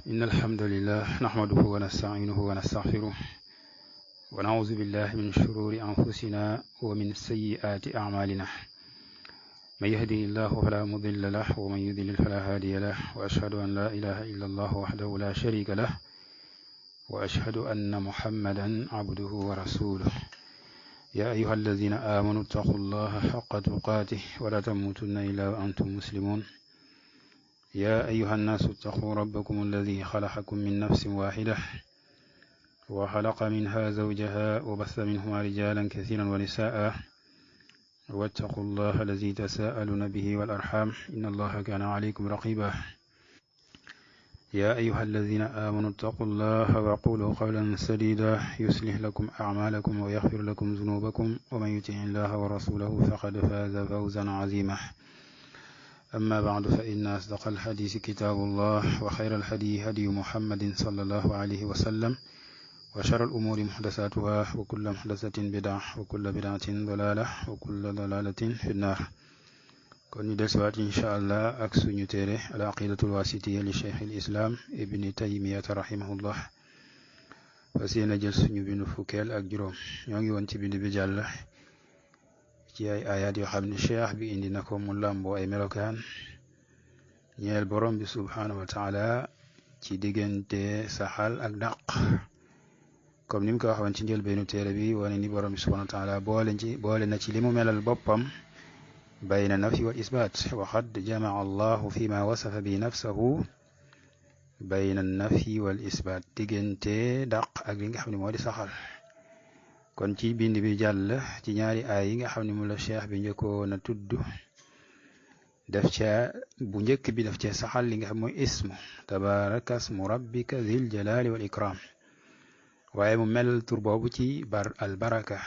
إن الحمد لله نحمده ونستعينه ونستغفره ونعوذ بالله من شرور أنفسنا ومن سيئات أعمالنا من يهدي الله فلا مضل له ومن يضلل فلا هادي له وأشهد أن لا إله إلا الله وحده لا شريك له وأشهد أن محمدا عبده ورسوله يا أيها الذين آمنوا اتقوا الله حق تقاته ولا تموتن إلا وأنتم مسلمون يا أيها الناس اتقوا ربكم الذي خلقكم من نفس واحدة وخلق منها زوجها وبث منهما رجالا كثيرا ونساء واتقوا الله الذي تساءلون به والأرحام إن الله كان عليكم رقيبا يا أيها الذين آمنوا اتقوا الله وقولوا قولا سديدا يصلح لكم أعمالكم ويغفر لكم ذنوبكم ومن يطع الله ورسوله فقد فاز فوزا عظيما أما بعد فإن أصدق الحديث كتاب الله وخير الهدي هدي محمد صلى الله عليه وسلم وشر الأمور محدثاتها وكل محدثة بدعة وكل بدعة ضلالة وكل ضلالة في النار kon ñu dellusiwaat incha allah ak suñu téere al aqidatul wasitiya li cheikh al islam ibni taymiyata rahimahullah fas yéene jël suñu bindu fukkeel ak juróom ñoo ngi woon ci bind bi jàll ci ay ayat yoo xam ne cheikh bi indi na ko mu làmboo ay melokaan ñeel borom bi subhanahu wa taala ci diggante saxal ak dàq comme ni mu ko waxoon ci njëlbeenu téere bi wane ni borom bi subhanahu wa taala boole na ci li mu melal boppam بين النفي والإثبات وقد جمع الله فيما وصف به نفسه بين النفي والإثبات diggante dàq ak li nga xam ne moo di saxal kon ci bind bi jàll ci ñaari aay yi nga xam ne mu la cheikh bi njëkkoon a tudd def ca bu njëkk bi def ca saxal li nga xam mooy ismu tabaraka ismu rabbika zil jalali wal ikram waaye mu mel tur boobu ci al baraka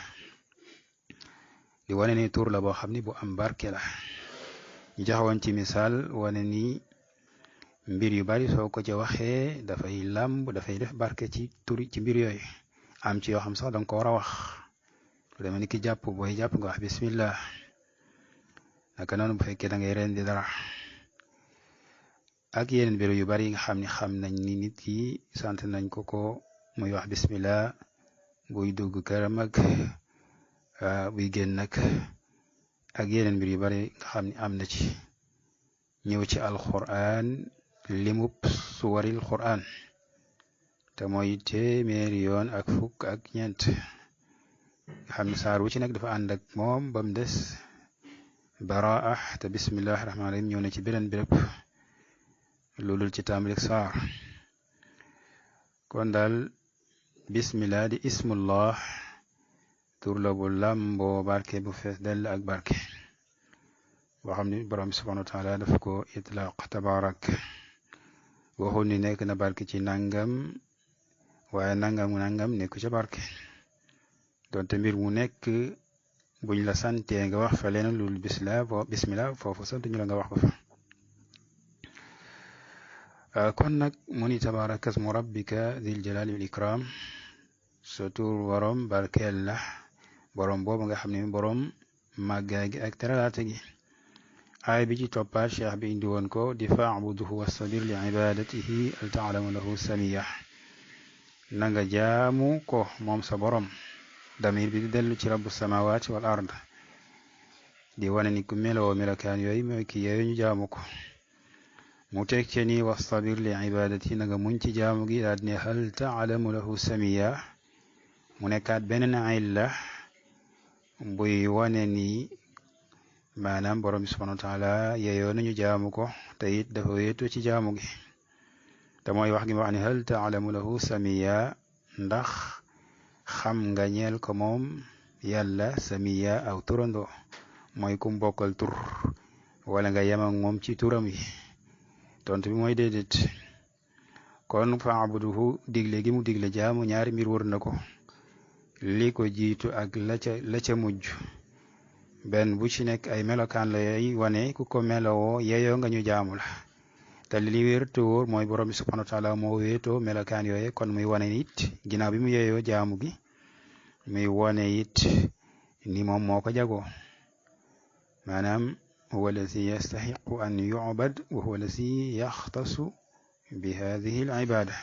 di wane ni tur la boo xam ni bu am barke la ñu joxoon ci misaal wane ni mbir yu bari soo ko ca waxee dafay làmb dafay def barke ci turi ci mbir yooyu am ci yoo xam sax danga ko war a wax lu demee ni ki jàpp booy jàpp nga wax bismillah naka noonu bu fekkee da ngay rendi dara ak yeneen mbir yu bari nga xam ni xam nañ ni nit ki sant nañ ko muy wax bismillah buy dugg këram ak buy génn nag ak yeneen mbir yu bari nga xam ne am na ci ñëw ci alquran limub suwaril quran te mooy téeméeri yoon ak fukk ak ñeent nga xam ne saar wu ci nag dafa ànd ak moom ba mu des baraa te bismillahi rahmaani rahim ñëw na ci beneen béréb loolul ci tàmbalik saar kon daal bismillah di ismullah tur la bu làmboo barke bu fees dell ak barke boo xam ne borom subhanahu wa taala daf ko itlaq tabarak waxul ni nekk na barke ci nangam waaye nangam nekku ca barke donte mbir mu nekk buñ la santee nga wax fa leen lul bismillah foofu sant ñu la nga wax ko fa kon nag mu ni tabaraka ismu rabbika zil jalali wal ikram sa tur borom barkeel la borom boobu nga xam ne borom màggaay gi ak teralaate gi aay bi ci toppaat cheikh bi indi woon ko di fa'buduhu wastabir li ibadatihi al ta'lamu lahu samiya na nga jaamu ko moom sa borom damir bi di dellu ci rabbu samawati wal ard di wane ni ku meloo melokaan yooyu mooy ki yooyu ñu jaamu ko mu teg ci ni wastabir li ibadatihi na nga muñ ci jaamu gi daal ne hal ta'lamu lahu samiya mu nekkaat beneen illa buy wane ni maanaam borom bi subhanahu wa taala yeyoo nañu jaamu ko te it dafa wéetoo ci jaamu gi te mooy wax gi ma wax ni hal taalamu lahu samiya ndax xam nga ñeel ko moom yàlla samiya aw turandoo mooy kum bokkal tur wala nga yem ak moom ci turam yi tontu bi mooy déedéet kon fa'buduhu digle gi mu digle jaamu ñaari mbir wër na ko li ko jiitu ak la ca mujj benn bu ci nekk ay melokaan la yooy wane ku ko melowoo yeyoo nga ñu jaamu la te li wér te wóor mooy borom bi subhanahu wa taala moo wéetoo melokaan yooye kon muy wane it ginnaaw bi mu yeyoo jaamu gi muy wane it ni moom moo ko jagoo maanaam huwa allazi yastahiqu an yu'bad wa huwa allazi yaxtasu bi hadihi al ibada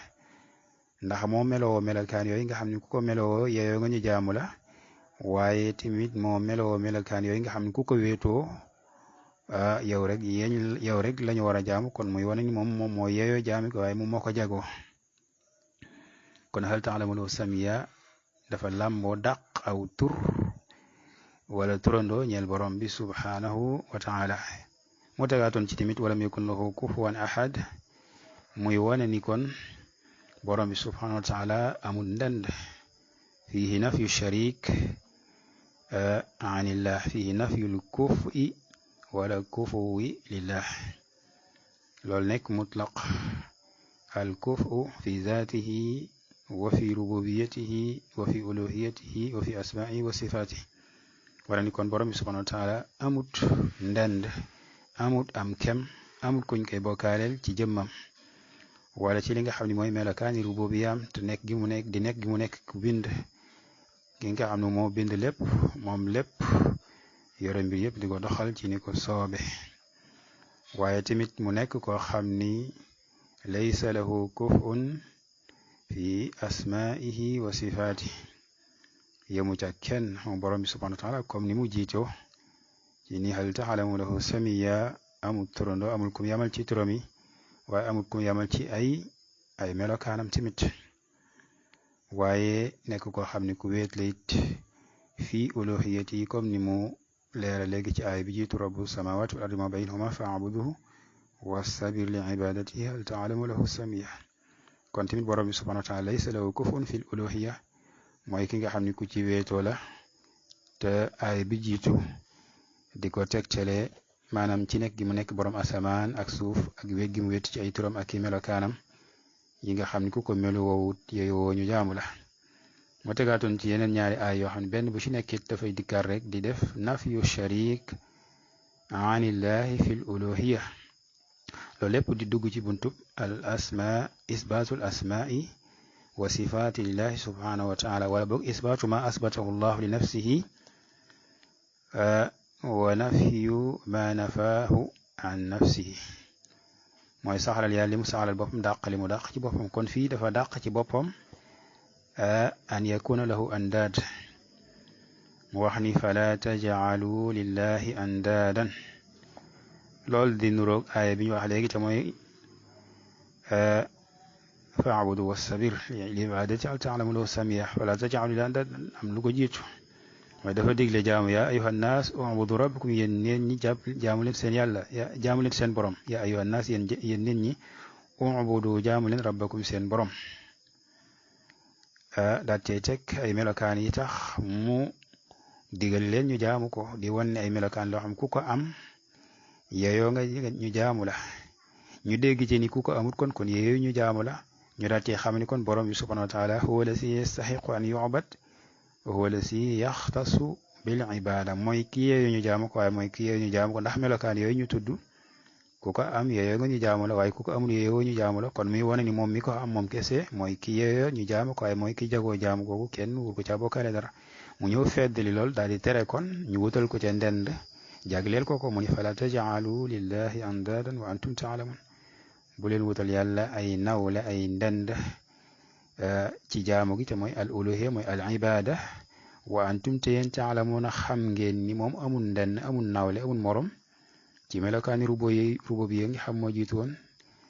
ndax moo meloo melalkaan yooyu nga xam ne ku ko meloo yeyoo nga ñu jaamu la waaye tamit moo meloo melalkaan yooyu nga xam ne ku ko wéetoo yow rek lañu war a jaamu kon muy wane ni moom moo yeyoo jaami ko waaye moom moo ko jagoo kon hal taalamu lahu samiya dafa làmboo dàq aw tur wala turandoo ñeel borom bi subhanahu wa taala mu tegaatoon ci tamit walam yakun lahu kufuwan ahad muy wane ni kon borom bi subhanahu wa taala amul ndend fihi nafyu sharik anillah fihi nafyul kufi wala kufuwi lillah loolu nekk mutlaq al kufu fi zatihi wa fi rububiyatihi wa fi uluhiyatihi wa fi asma'ihi wa sifatihi wala ni kon borom bi subhanahu wa taala amut ndend amut am kem amut kuñ koy bokkaaleel ci jëmmam wala ci li nga xam ne mooy melakaani rububiyaam te nekk gi mu nekk ku bind gi nga xam ne moo bind lépp moom lépp yore mbir yëpp di ko doxal ci ni ko soobe waaye tamit mu nekk koo xam ni laysa lahu kufun fi asmaihi wa sifaati yemu ca kenn moom borom bi subhanahu wa taala comme ni mu jiitoo ci ni hal taalamu lahu samiya amul turando amul kum yamal ci turam yi waaye amul kum yamal ci ay melokaanam tamit waaye nekk koo xam ne ku wéet la it fii uluhiyati yi comme ni mu leera léegi ci aay bi jiitu rabbu samawati wal ardi ma baynahuma fa'buduhu wastabir li ibadatihi hal taalamu lahu samiya kon tamit borom bi subhanahu wa taala laysa lahu kufun fil uluhiya mooy ki nga xam ne ku ci wéetoo la te aay bi jiitu di ko tegtale maanaam ci nekk gi mu nekk borom asamaan ak suuf ak wéet gi mu wéet ci ay turam ak i melokaanam yi nga xam ne ku ko melu woowut yeyoo ñu jaamu la mu tegaatoon ci yeneen ñaari aay yoo xam ne benn bu ci nekkit dafay dikkaat rek di def nafyu sharik anillahi fil uluhiya loolu lépp di dugg ci buntub al asma isbaatul asma'i wa sifaati lillahi subhanahu wa taala wala boog isbaatu ma asbatahu llahu li nafsihi wa nafyu ma nafaahu an nafsihi mooy saxalal yàlla li mu saxalal boppam dàq li mu dàq ci boppam kon fii dafa dàq ci boppam an yakuna lahu andaad mu wax ni fala tajcalu lillahi andaadan loolu di nuroog aaya bi ñu wax léegi te mooy fa'budu wastabir li ibadati hal ta'lamu lahu samiya fala tajcalu lillahi andaadan am lu ko jiitu mooy dafa digle jaamu yaa ayuhan naas u'budu rabbakum yéen neen ñi jaamu leen seen yàlla jaamu leen seen borom yaa ayuhan naas yéen neen ñi u'budu jaamu leen rabbakum seen borom daal cey teg ay melokaan yi tax mu digal leen ñu jaamu ko di wan ne ay melokaan loo xam ku ko am yeyoo nga ñu jaamu la ñu dégg ci ni ku ko amut kon yeyoo ñu jaamu la ñu daal cey xam ni kon borom bi subhanahu wa taala huwa allasi yastahiqu an yu'bad wa huwa allasi yaxtasu bil ibada mooy ki yeyoo ñu jaamu ko waaye mooy ki yeyoo ñu jaamu ko ndax melokaan yooyu ñu tudd ku ko am yeyoo nga ñu jaamu la waaye ku ko amul yeyoo ñu jaamu la kon muy wane ni moom mi ko am moom kese mooy ki yeyoo ñu jaamu ko waaye mooy ki jagoo jaamu googu kenn wur ko ca bokkaale dara mu ñëw feddali lool daal di tere kon ñu wutal ko ca ndend jagleel ko mu ni fala taj'alu lillahi andaadan wa antum ta'lamun bu leen wutal yàlla ay nawle ay ndend ci jaamu gi te mooy al uluhiyya mooy al ibada wa antum te yéen ta'lamuna xam ngeen ni moom amul ndend amul nawle amul morom ci melokaani rububiyya ngi xam moo jiitu woon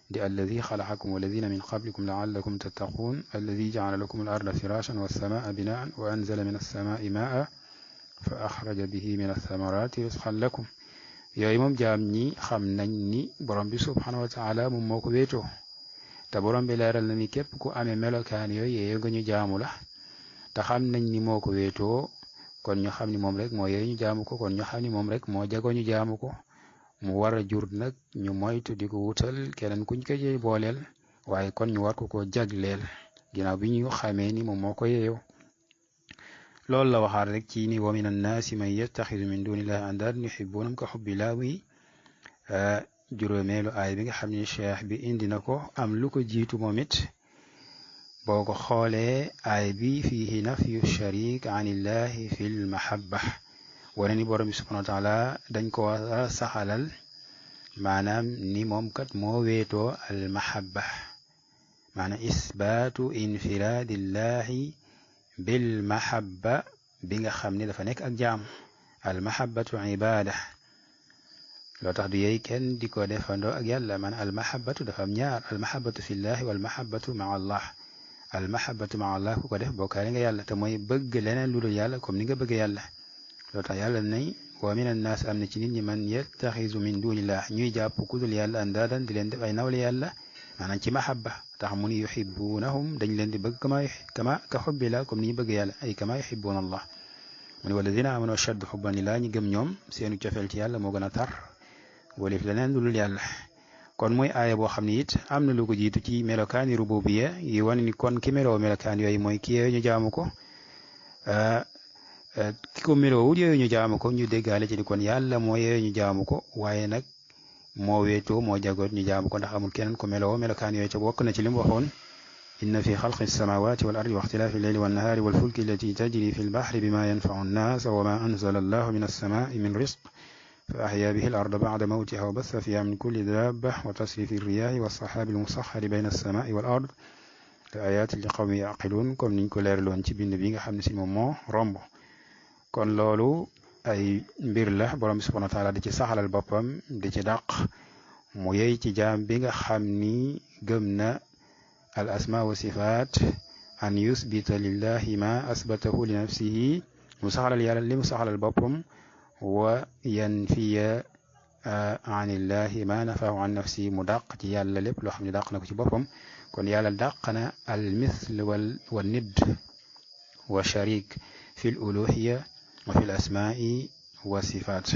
di alladi xalaqakum walladina min qablikum la'allakum tattaqun alladi ja'ala lakum al arda firashan wassamaa binaan wa anzala min assamaa'i maa'an fa axraja bihi min athamarati rizqan lakum yooyu moom jaam ñi xam nañ ni borom bi subhanahu wa taala moom moo ko wéetoo te borom bi leeral na ni képp ku amee melokaan yooyu yee nga ñu jaamu la te xam nañ ni moo ko wéetoo kon ñu xam ni moom rek moo yee ñu jaamu ko kon ñu xam ni moom rek moo jagoo ñu jaamu ko mu war a jur nag ñu moytu di ko wutal keneen kuñ ko jëy booleel waaye kon ñu war ko jagleel ginnaaw bi ñu xamee ni moom moo ko yeeyoo loolu la waxaat rek ci ni wa min annaasi man yattaxidu min dunillahi andaadan yuhibbunahum ka hubbillah wi juróomeelu aay bi nga xam ne cheikh bi indi na ko am lu ko jiitu moom it boo ko xoolee aay bi fiihi nafyu sharik an illahi fil mahabba wane ni borom bi subhanahu wa taala dañ ko war a saxalal maanaam ni moom kat moo weetoo al mahabba maanaam isbaatu infiraadillahi bil mahabba bi nga xam ne dafa nekk ak jaamu al mahabbatu ibada loo tax du yey kenn di ko defandoo ak yàlla maanaam al mahabbatu dafa am ñaar al mahabbatu fillahi wal mahabbatu maa allah al mahabbatu maa allah ku ko def bokkaale nga yàlla te mooy bëgg leneen lu dul yàlla comme ni nga bëgg yàlla loo tax yàlla nay wa min annaas am na ci nit ñi man yattaxisu min dunillah ñuy jàpp ku dul yàlla andaadan di leen def ay nawle yàlla maanaam ci mahabba tax mu ni yuhibbunahum dañ leen di bëgg kama ka xubbi la comme ni ñu bëgg yàlla ay kama yuhibbuna allah mu ni walladina amanu ashaddu xubban lillah ñi gëm ñoom seenu cofeel ci yàlla moo gën a tar walif leneen lu dul yàlla kon muy aaya boo xam ne it am na lu ko jiitu ci melokaani rububiya yi wane ni kon ki meloo melokaan yooyu mooy ki yooyu ñu jaamu ko ki ko meloowul yooyu ñu jaamu ko ñu déggaale ci ni kon yàlla moo yooyu ñu jaamu ko waaye nag moo weetoo moo jagoot ñu jaamu ko ndax amul keneen ko meloo melokaan yooyu te bokk na ci li mu waxoon inna fi xalqi samawati wal ardi wa ixtilaafi lleyli wan nahaari wal fulki allati tajri fi lbaxri bima yanfacu annaasa wa ma anzala allahu min alsamaai min risq fa axyaa bihi al arda bacda mawtiha wa bassa fiha min kulli daaba wa tasrifi riyaahi wa saxaabi almusaxari bayna alsamaai wal ard la ayaati li qawmi yaqiluun comme niñ ko leeraloon ci bind bi nga xam ne si moom moo romb kon loolu ay mbir la borom bi subhanahu wa taala di ci saxalal boppam di ci dàq mu yey ci jaam bi nga xam ni gëm na al asma wa sifaat an yusbita lillahi ma asbatahu li nafsihi mu saxalal yàlla li mu saxalal boppam wa yanfiya anillahi ma nafahu an nafsihi mu dàq ci yàlla lépp loo xam ne dàq na ko ci boppam kon yàlla dàq na al mithl wa nidd wa sharik fi l uluhiya wa fi l asmaai wa sifaat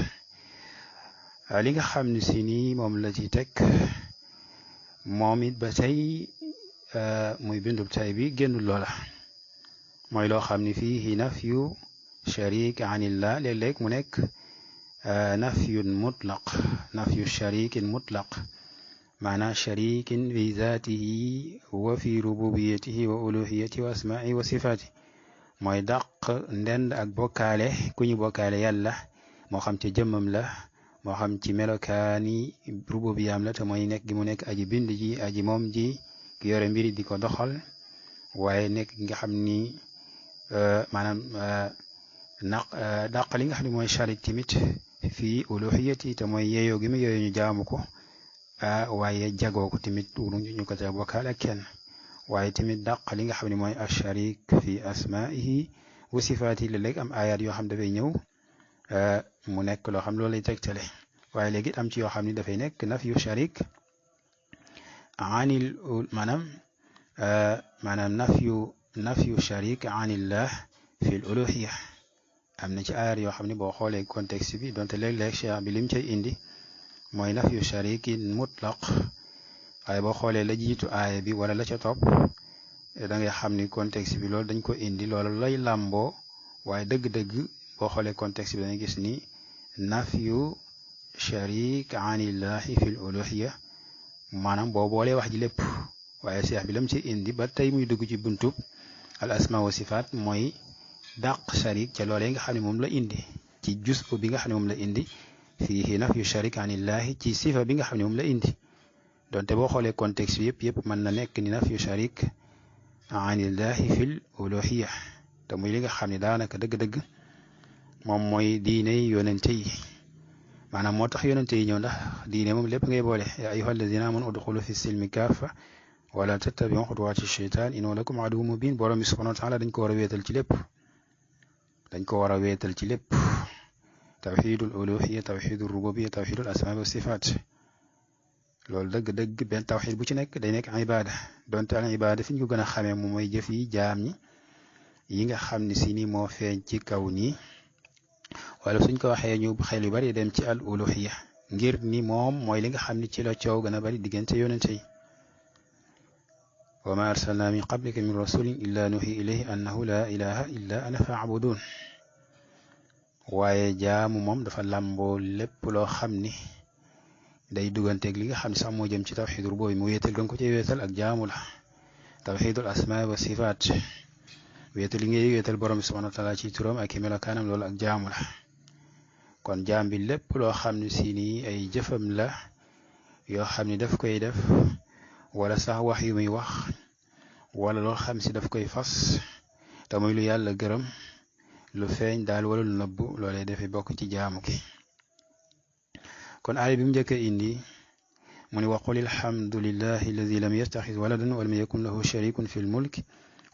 li nga xam ne si nii moom la ci teg moom it ba tey muy bindub tay bi génnul loola mooy loo xam ne fiihi nafyu sharik anillah léeg-léeg mu nekk nafyun mutlaq nafyu sharikin mutlaq maanaam sharikin fi zaatihi wa fi rububiyatihi wa uluhiyatihi wa asmaai wa sifaati mooy dàq ndend ak bokkaale ku ñu bokkaale yàlla moo xam ci jëmmam la moo xam ci melokaani rububiyaam la te mooy nekk gi mu nekk aji bind ji aji moom ji ki yore mbiri di ko doxal waaye nekk nga xam ni maanaam dàq li nga xam ne mooy sharik tamit fii uluhiyati te mooy yeeyoo gi mu yooyu ñu jaamu ko waaye jagoo ko tamit ñu ko ca bokkaale ak kenn waaye tamit dàq li nga xam ne mooy asharik fi asmaihi wa sifaati léeg-léeg am ayaat yoo xam dafay ñëw mu nekk loo xam loolu lay tegtale waaye léegi am ci yoo xam ne dafay nekk nafyu sharik anil maanaam nafyu sharik anillah fi l uluhiya am na ci ayaat yoo xam ne boo xoolee contexte bi donte léeg-léeg cheikh bi lim cay indi mooy nafyu sharikin mutlaq waaye boo xoolee la jiitu aaya bi wala la ca topp da ngay xam ni contexte bi loolu dañ ko indi loolu lay làmboo waaye dëgg-dëgg boo xoolee contexte bi dañuy gis ni nafyu sharik anillahi fil uluhiya maanaam boo boolee wax ji lépp waaye seex bi lam ci indi ba tey muy dugg ci buntub al asma wa sifaat mooy dàq sharik ca loolee nga xam ne moom la indi ci jus bi nga xam ne moom la indi fii nafyu sharik anillahi ci sifa bi nga xam ne moom la indi donte boo xoolee contexte bi yëpp mën na nekk ni nafyu sharik anillahi fil uluhiya te muy li nga xam ne daanaka dëgg-dëgg moom mooy diine yonente yi maanaam moo tax yonente yi ñëw ndax diine moom lépp ngay boole yaa ayyuha alladina amanu udxulu fi silmi kaafa wala tattabiu xutuwaati sheytaan innahu lakum aduwwun mubin borom bi subhanahu wa taala dañ ko war a wéetal ci lépp dañ ko war a wéetal ci lépp tawxidul uluhiya tawxidul rububiya tawxidul asmaa wa sifaat loolu dëgg-dëgg benn tawxid bu ci nekk day nekk ibada donte al ibada fi ñu ko gën a xamee moom mooy jëf yi jaam ñi yi nga xam ne si ni moo feeñ ci kaw nii wala suñ ko waxee ñu xel yu bari dem ci al uluhiya ngir ni moom mooy li nga xam ne ci la coow gën a bari diggante yonente yi wa ma arsalna min qablika min rasulin illa nuhi ilayhi annahu la ilaha illa ana faabudun waaye jaamu moom dafa làmboo lépp loo xam ni day duganteeg li nga xam ne sax moo jëm ci tawxidur boobu mu wéetal gën ko ci wéetal ak jaamu la tawxidul asmaa wa sifaat wéetal li ngay wéetal borom bi subhanahu wa taala ci turam ak i melokaanam loolu ak jaamu la kon jaam bi lépp loo xam ne si nii ay jëfam la yoo xam ni daf koy def wala sax wax yu muy wax wala loo xam si daf koy fas te muy lu yàlla gërëm lu feeñ daal wala lu nëbbu loolee dafay bokk ci jaamu gi. kon aaya bi mu njëkk a indi mu ni wa qul alhamdulillahi alladi lam yattaxid waladan walam yakun lahu sharikun fi lmulk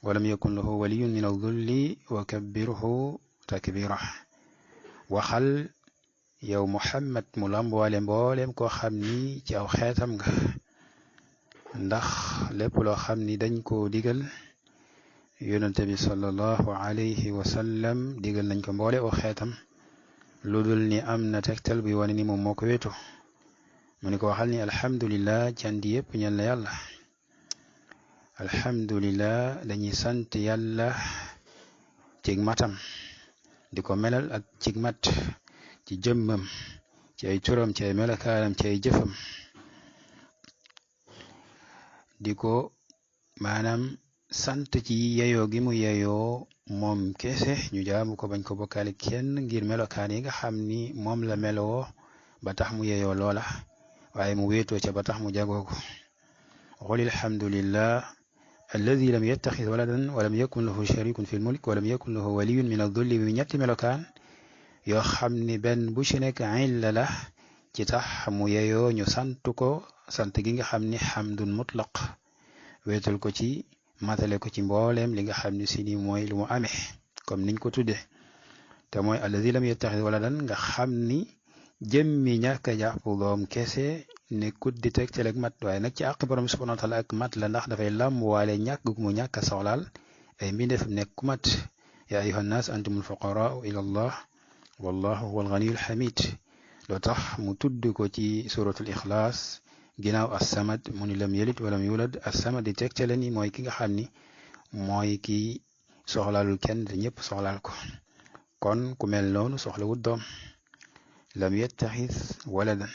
walam yakun lahu waliyun min aldulli wa kabbirhu takbira. waxal yow Muhammad mu lamboole mbooleem koo xam ni ci aw xeetam nga, ndax lépp loo xam ni dañ koo digal yonente bi sallallahu alayhi wa sallam digal nañ ko mboole aw xeetam lu dul ni am na tegtal buy wane ni moom moo ko wéetu. mu ni ko waxal ni alhamdulillah cant yépp ñeel na yàlla. alhamdulillah dañuy sant yàlla cig matam di ko melal ak cig mat ci jëmmam ci ay turam ci ay melakaanam ci ay jëfam, di ko maanaam sant ci yeyoo gi mu yeyoo moom kese ñu jaamu ko bañ ko bokkaale kenn ngir melokaan yi nga xam ni moom la meloo ba tax mu yeyoo loola waaye mu wéetoo ca ba tax mu jagoo ko. qul alhamdulillah alladi lam yattaxid waladan walam yakun lahu sharikun fi lmulk walam yakun lahu waliyun min aldulli bi ñetti melokaan yoo xam ni benn bu ci nekk illa la ci tax mu yeyoo ñu sant ko sant gi nga xam ni xamdun mutlaq wéetal ko ci matale ko ci mbooleem li nga xam ni si ni mooy lu mu amee comme niñ ko tudde te mooy alladi lam yattaxid waladan nga xam ni jëmmi ñàkk a jàpp doom kese nekkut di tegtal ak mat waaye nag ci àq borom subhanahu wa taala ak mat la, ndax dafay làmbuwaale ñàkk gu mu ñàkk a soxlaal ay mbindeef nekk ku mat. yaa ayuha nnaas antumul fuqaraau ila allah wallahu huwa alganiyul hamid. loo tax mu tudd ko ci suratul ixlaas ginnaaw assamad mu ni lam yalid walam yulad. assamad di tegtale ni mooy ki nga xam ni mooy ki soxlaalul kenn te ñëpp soxlaal ko, kon ku mel noonu soxlawut doom. lam yattaxid waladan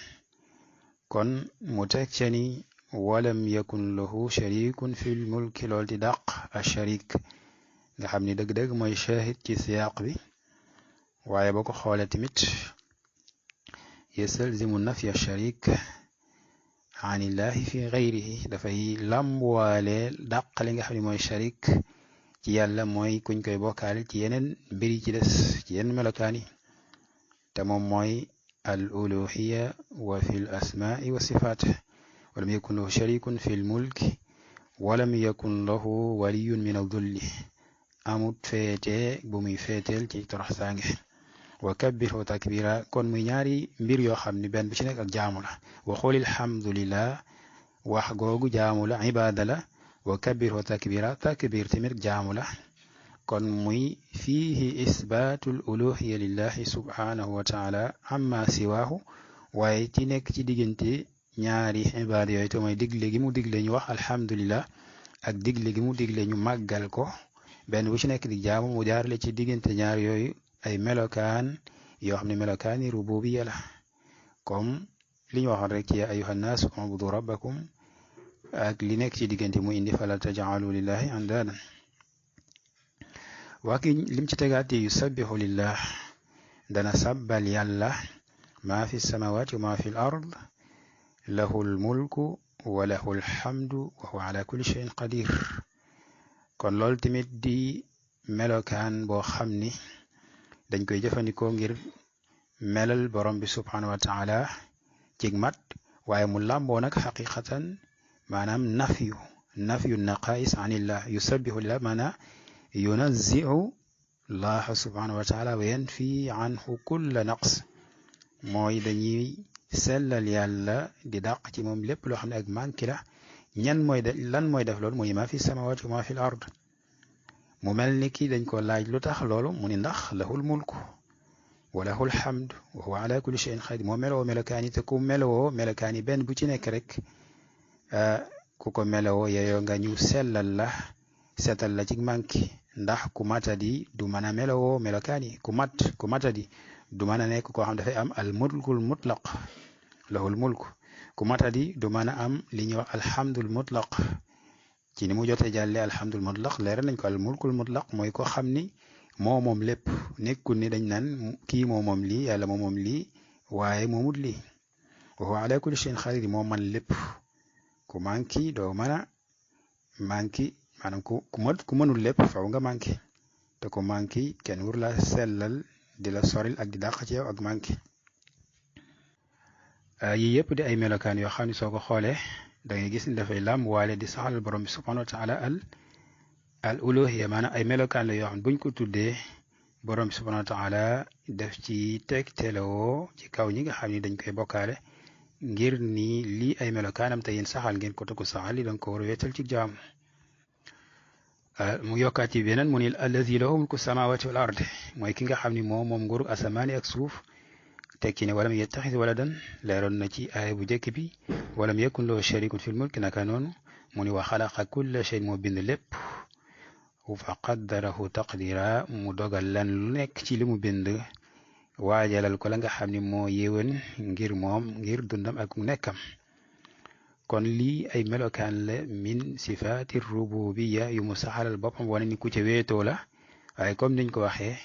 kon mu teg ca ni walam yakun lahu sharikun fil mulki lool di dàq a sharik nga xam ni dëgg-dëgg mooy shahid ci siyaaq bi, waaye boo ko xoolee tamit yastalzimu nafya sharik anillahi fi gayrihi dafay làmbuwaale dàq li nga xam ne mooy sharik ci yàlla mooy kuñ koy bokkaale ci yeneen mbir yi ci des ci yenn melokaan yi te moom mooy al uluhiya wa fi l asmaai wa sifaat. walam yakun lahu sharikun fi l mulki walam yakun lahu waliyun min aldulli amut féete bu muy féeteel ci torox saange. wa kabbirhu takbira kon muy ñaari mbir yoo xam ni benn bu ci nekk ak jaamu la. wa qul alhamdulillah wax googu jaamu la ibaada la. wa kabbirhu takbira takbir tamit jaamu la. kon muy fiihi isbaatul uluhiya lillahi subhanahu wa taala amma siwaahu waaye ci nekk ci diggante ñaari ibaada yooyu te mooy digle gi mu digle ñu wax alhamdulillah ak digle gi mu digle ñu màggal ko benn bu ci nekk di jaamu mu jaarale ci diggante ñaar yooyu ay melokaan yoo xam ne melokaani rububiya la, comme li ñu waxoon rek ci yaa ayuha nnaas ubudu rabbakum ak li nekk ci diggante mu indi fala tajaalu lillahi andaadan. waa ki lim ci tegaat yusabbihu lillah dana sabbal yàlla maa fi samawati wa maa fi l ard lahu lmulku wa lahu lhamdu wa huwa ala kulli shayin qadir. kon loolu tamit di melokaan boo xam ni dañ koy jëfandikoo ngir melal borom bi subhanahu wa taala cig mat waaye mu làmboo nag xaqiqatan maanaam nafyu naqais anillah. yusabbihu lillah maanaam yunazzi'u allah subhanahu wa taala wa yanfi anhu kulla naqs mooy dañuy sellal yàlla di dàq ci moom lépp loo xam ne ak manki la. lan mooy def loolu muy ma fi samawati wa ma fi l ard mu mel ni ki dañ ko laaj lu tax loolu mu ni ndax lahul mulku wa lahul hamd wa huwa ala kulli shay'in qadir moo melowoo melokaan yi te ku melowoo melokaan yi benn bu ci nekk rek ku ko melowoo yeyoo nga ñu sellal la seetal la ci manki, ndax ku matadi du mën a melowoo melokaan yi ku matadi du mën a nekk koo xam dafay am al mulkul mutlaq lahul mulk. ku matadi du mën a am li ñuy wax alhamdul mutlaq ci ni mu jotee jàllee alhamdul mutlaq leeral nañ ko. al mulkul mutlaq mooy ko xam ni moo moom lépp, nekkul ni dañ naan kii moo moom lii yàlla moo moom lii waaye moomut lii. wa huwa ala kulli shay'in qadir moo man lépp ku manki doo mën a manki maanaam ku mënul lépp faw nga manki te ku manki kenn wur la sellal di la soril ak di dàq ci yow ak manki yii yëpp di ay melokaan yoo xam ne soo ko xoolee da ngay gis ni dafay làmb waale di saxalal borom bi subhanahu wa taala al uluhiyya maanaam ay melokaan la yoo xam ne buñ ko tuddee borom bi subhanahu wa taala def ci teg telewoo ci kaw ñi nga xam ni dañ koy bokkaale ngir ni lii ay melokaanam te yéen saxal ngeen ko te ko saxal li danga ko war a wettal ci jaamu mu yokkaat ci beneen mu ni allazi lahu mulku samawati wal ard mooy ki nga xam ni moom nguurug asamaani ak suuf tekki ne walam yettaxis waladan leeroon na ci aaya bu njëkk bi walam yakun lahu sharikun fil mulk naka noonu mu ni wa xalaqa kulla shay moo bind lépp fa qaddarahu taqdira mu dogal lan lu nekk ci li mu bind waajalal ko la nga xam ni moo yéwén ngir dundam ak nekkam kon lii ay melokaan la min sifaati rububiya yu mu saxalal boppam wane ni ku ca wéetoo la waaye comme niñ ko waxee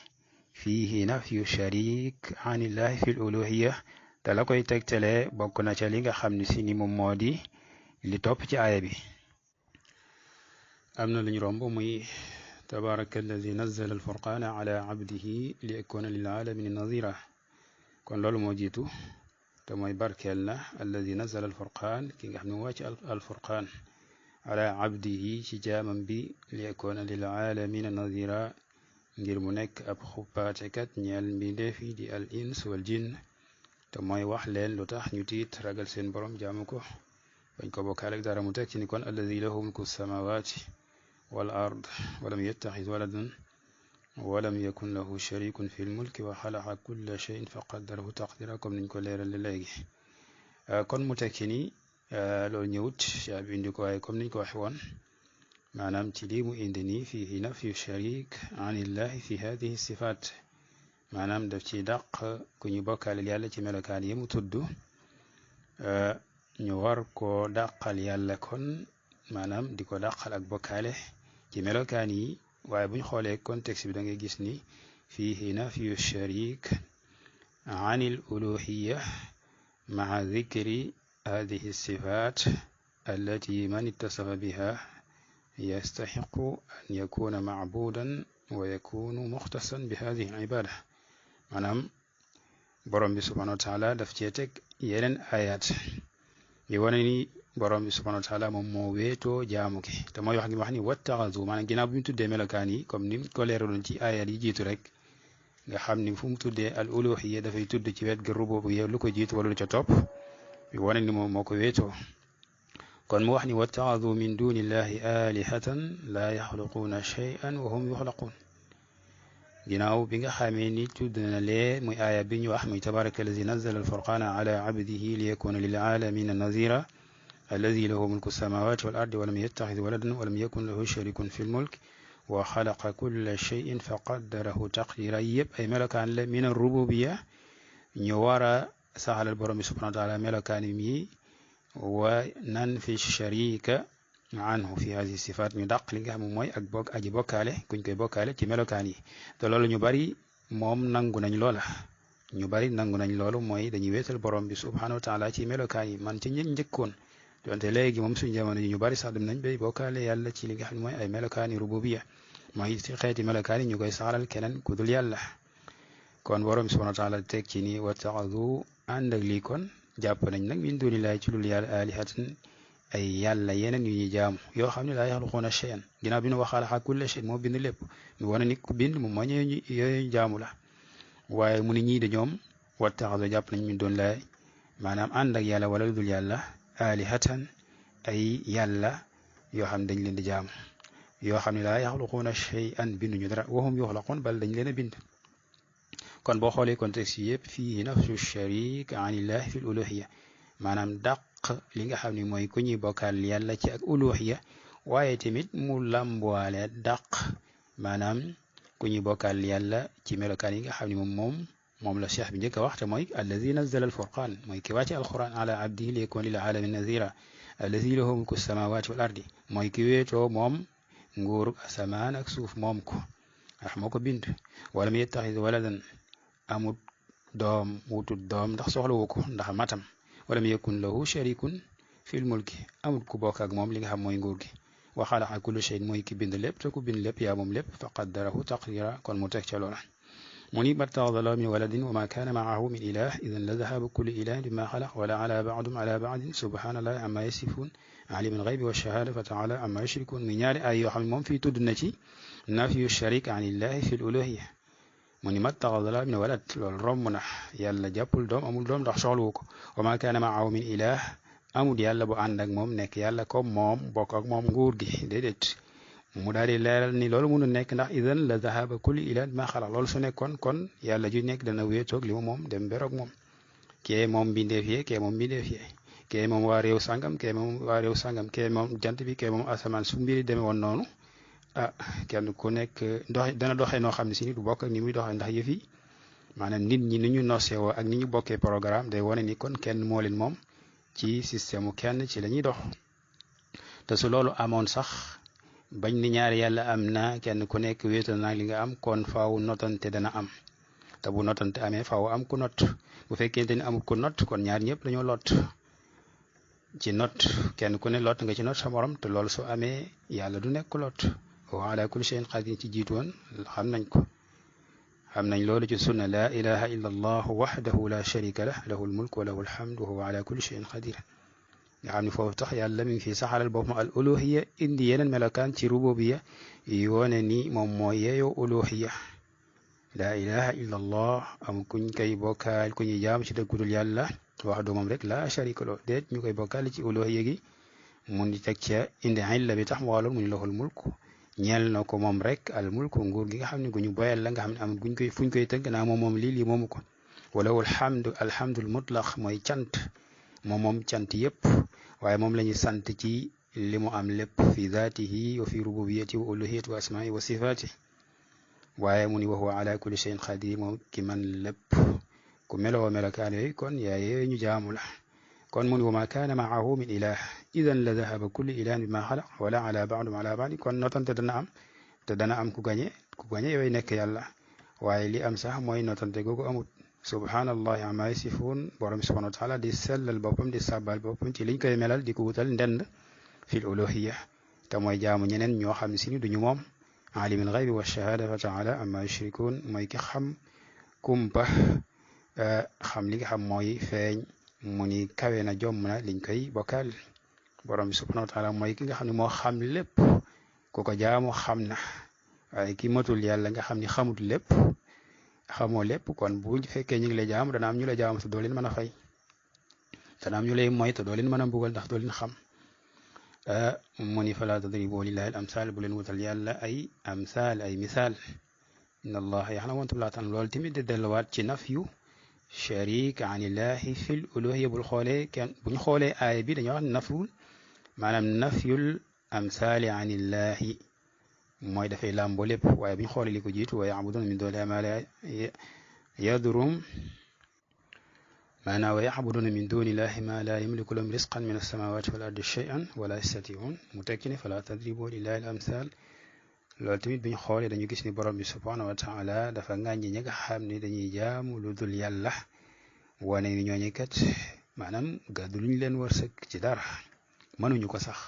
fiihi nafyu sharik anillahi fil uluhiya te la koy tegtale bokk na ca li nga xam ne si ni moom moo di li topp ci aaya bi am na luñ romb muy tabaraka alladi nazzala alfurqana ala abdihi li yakuna lil alamina nadira kon loolu moo jiitu te mooy barkeel na alladi nazzala alfurqan ki nga xam ne mu wàcc alfurqan ala abdihi ci jaamam bi li yakuna lil alamina nadira ngir mu nekk ab xuppaatekat ñeel mbindeef yi di al ins wal jinn te mooy wax leen lu tax ñu tiit ragal seen borom jaamu ko bañ ko bokkaale ak dara mu teg ci ni kon alladi lahu mulku samawati wal ard walam yettaxis waladan walam yakun lahu sharikun fi lmulki wa xalaqa kulla cheyin fa qaddarahu taqdira comme niñ ko leerale léegi kon mu tekki ni loolu ñëwut yaa bi indi ko waaye comme niñ ko waxe woon maanaam ci lii mu indi nii fiihi nafyu sharik anillahi fi hadihi sifaat maanaam daf ci dàq ku ñu bokkaaleel yàlla ci melokaan yi mu tudd ñu war ko dàqal yàlla kon maanaam di ko dàqal ak bokkaale ci melokaan yi waaye buñ xoolee contexte bi da ngay gis ni fiihi nafyu sharik anil uluhiya maa dhikri hadihi sifaat allati man ittasafa biha yastaxiqu an yakuna macbudan wa yakunu muxtasan bi hadihi ibada maanaam borom bi subhanahu wa taala daf cee teg yeneen ayat yi wane ni borom bi subhanahu wa taala moom moo weetoo jaamu ki te mooy wax ni wattaxazu maanaam ginnaaw bi mu tuddee melokaan yi comme ni ko leeraloon ci ayat yi jiitu rek nga xam ni fu mu tuddee al uluhiyya dafay tudd ci wet ga rububiyya lu ko jiitu wala lu ca topp wane ni moom moo ko weetoo kon mu wax ni wattaxadu min dunillahi alihatan laa yaxluquuna shay'an wa hum yuxlaquun ginnaaw bi nga xamee ni tudd na lee muy aaya bi ñu wax muy tabaraka allazi nazzala alfurqana ala abdihi li yakuna lil alamina nazira allazi lahu mulku samawati wal ardi walam yattaxid waladan walam yakun lahu sharikun fi lmulk wa xalaqa kulla shay'in fa qaddarahu taqdira yëpp ay melokaan la min arrububiya ñu war a saxalal borom bi subhanahu wa taala melokaan yi wa nan fi sharika anhu fi hadihi sifaat ñu dàq li nga xam mooy ak aji bokkaale kuñ koy bokkaale ci melokaan yi te loolu ñu bari moom nangu nañ loola ñu bari nangu nañ loolu mooy dañuy wéetal borom bi subhanahu wa taala ci melokaan yi man ci ñi njëkkoon donte léegi moom suñu jamono yi ñu bari sax dem nañ bay bokkaale yàlla ci li nga xam ne mooy ay melokaan yi rububiya mooy ci xeeti melokaan yi ñu koy saxalal keneen ku dul yàlla kon borom bi subhanahu wa taala teg ci ni wattaxadu ànd ak lii kon jàpp nañ nag min dunillahi ci lul yàlla alihatan ay yàlla yeneen yu ñuy jaamu yoo xam ne laa yaxluquuna shay'an ginnaaw bi nu wa xalaqa kulla shay moo bind lépp mu wane ni ku bind moom moo yooyu jaamu la waaye mu ni ñii de ñoom wattaxadu jàpp nañ min dunillahi maanaam ànd ak yàlla wala lu dul yàlla alihatan ay yàlla yoo xam ne dañ leen di jaamu yoo xam ne laa yaxluquuna shay'an binduñu dara wa hum yuxlaquun bal dañ leen a bind kon boo xoolee contexte yi yëpp fii nafsu sharik anillahi fi l uluhiya maanaam dàq li nga xam ne mooy ku ñuy bokkaal yàlla ci ak uluhiya waaye tamit mu làmbuwaale dàq maanaam ku ñuy bokkaal yàlla ci melokaan yi nga xam ne moom la cheikh bi njëkk a wax te mooy allazi nazzala alfurqan mooy ki wàcce alquran ala abdihi li yakuna lil alamin nazira allazi lahu mulku samawati wal ardi mooy ki wéetoo moom nguurug asamaan ak suuf moom ko ndax moo ko bind walam yettaxid waladan amut doom wutut doom ndax soxlawu ko ndax matam walam yakun lahu sharikun fil mulki amul ku bokk ak moom li nga xam mooy nguur gi wa xalaqa kulli shay'in mooy ki bind lépp te ku bind lépp yaa moom lépp fa qaddarahu taqdira kon mu teg ca loola mu ni mattaxada llaahu min waladin wa ma kaana maahu min ilah idan la dahaba kullu ilahin bima xalaq wala ala baadum ala baadin subhanallahi amma yasifun alimul ghaybi wa shahada fa taala amma yushrikun muy ñaari ay yoo xam ne moom fii tudd na ci nafyu sharik an illahi fi l uluhiya mu ni mattaxada llaahu min walad loolu romb na yàlla jàppul doom amul doom ndax soxlawu ko wa ma kaana maahu min ilah amul yàlla bu ànd ak moom nekk yàlla comme moom bokk ak moom nguur gi déedéet mu daal di leeral ni loolu mënu nekk ndax idan la dahaba kulli ilah ma xalaq loolu su nekkoon kon yàlla ju nekk dana wéetoog li mu moom dem beroog moom kee moom mbindeef yee kee moom mbindeef yee kee moom waa réew sàngam kee moom waa réew sàngam kee moom jant bi kee moom asamaan su mbiri demee woon noonu ah kenn ku nekk dana doxee noo xam ne si ni du bokk ak ni muy doxee ndax yëf yi maanaam nit ñi ni ñu nosewoo ak ni ñu bokkee programme day wane ni kon kenn moo leen moom ci système kenn ci la ñuy dox te su loolu amoon sax bañ ni ñaari yàlla am na kenn ku nekk wéetal naa li nga am kon faaw notante dana am te bu notante amee faaw am ku not bu fekkente ni amul ku not kon ñaar ñëpp dañoo lot ci not kenn ku ne lot nga ci not sa morom te loolu su amee yàlla du nekk lot wa ala kulli shay'in qadir ci jiitu woon xam nañ ko xam nañ loolu ci sunna la ilaha illa allah wahdahu la sharika lah lahul mulk wa lahul hamdu wa huwa ala kulli shay'in qadir nga xam ne foofu tax yàlla mi ngi fi saxalal boppam al uluhiya indi yeneen melokaan ci rububiya yoone ni moom mooy yeeyoo uluhiya laa ilaha illa allah am kuñ koy bokkaal ku ñuy jaam ci dëggudul yàlla wax du moom rek la sharika lo déet ñu koy bokkaal ci uluhiya gi mun di teg ca indi illa bi tax mu wàlloon mu ñu lahul mulk ñeel na ko moom rek al mulku nguur gi nga xam ne gu ñu boyal la nga xam ne am guñ koy fuñ koy tënk naa moom lii moomu ko walahul hamdu alhamdul mutlaq mooy cant moom cant yëpp waaye moom la ñuy sant ci li mu am lépp fi zaatihi wa fi rububiyati wa uluhiyati wa asmaai wa sifaati waaye mu ni wa huwa ala kulli shay'in qadir moom ki man lépp ku meloo melokaan yooyu kon yaayee ñu jaamu la kon mu ni wa ma kaana maahu min ilah idan la dahaba kulli ilahin bima xalaq wala ala baadum ala baadi kon notante dana am te dana am ku gañe yooyu nekk yàlla waaye li am sax mooy notante googu amut subhanallahi amma yasifun borom bi subhanahu wa taala di sellal boppam di sàbbal boppam ci liñ koy melal di ko wutal ndend fil uluhiya te mooy jaamu ñeneen ñoo xam si ni duñu moom alimul ghaybi wa shahada fa taala amma yushrikun mooy ki xam kumpa xam li nga xam mooy feeñ mu ni kawe na jomm na liñ koy bokkaal borom bi subhanahu wa taala mooy ki nga xam ne moo xam lépp ku ko jaamu xam na waaye ki matul yàlla nga xam ni xamut lépp xamoo lépp kon bu fekkee ñu ngi lay jaamu dana am ñu lay jaamu te doo leen mën a fay dana am ñu lay moy te doo leen mën a mbugal ndax doo leen xam mu ni fala tadribu lillahi al amsal bu leen wutal yàlla ay amsal ay misaal inna allaha yaxlamu wa antum laa ta'lamuun loolu tamit di delluwaat ci nafyu sharik anillahi fil uluhiyya bul xoolee kenn buñ xoolee aaya bi dañoo wax nafyul maanaam nafyul amsali anillahi mooy dafay làmboo lépp waaye buñ xoolee li ko jiitu wa ya'buduna min dunillahi ma la yadurum maanaam wa ya'buduna min dunillahi ma la yamliku lahum rizqan min as-samawati wal ardi shay'an wala yastati'un mu tekki ne fala tadribu lillahi al amsal loolu tamit bi ñu xoolee dañu gis ni borom bi subhanahu wa taala dafa ŋàññi ñi nga xam ne dañuy jaamu lu dul yàlla wane ni ñooñu kat maanaam gàddu luñ leen wërsëg ci dara mënuñu ko sax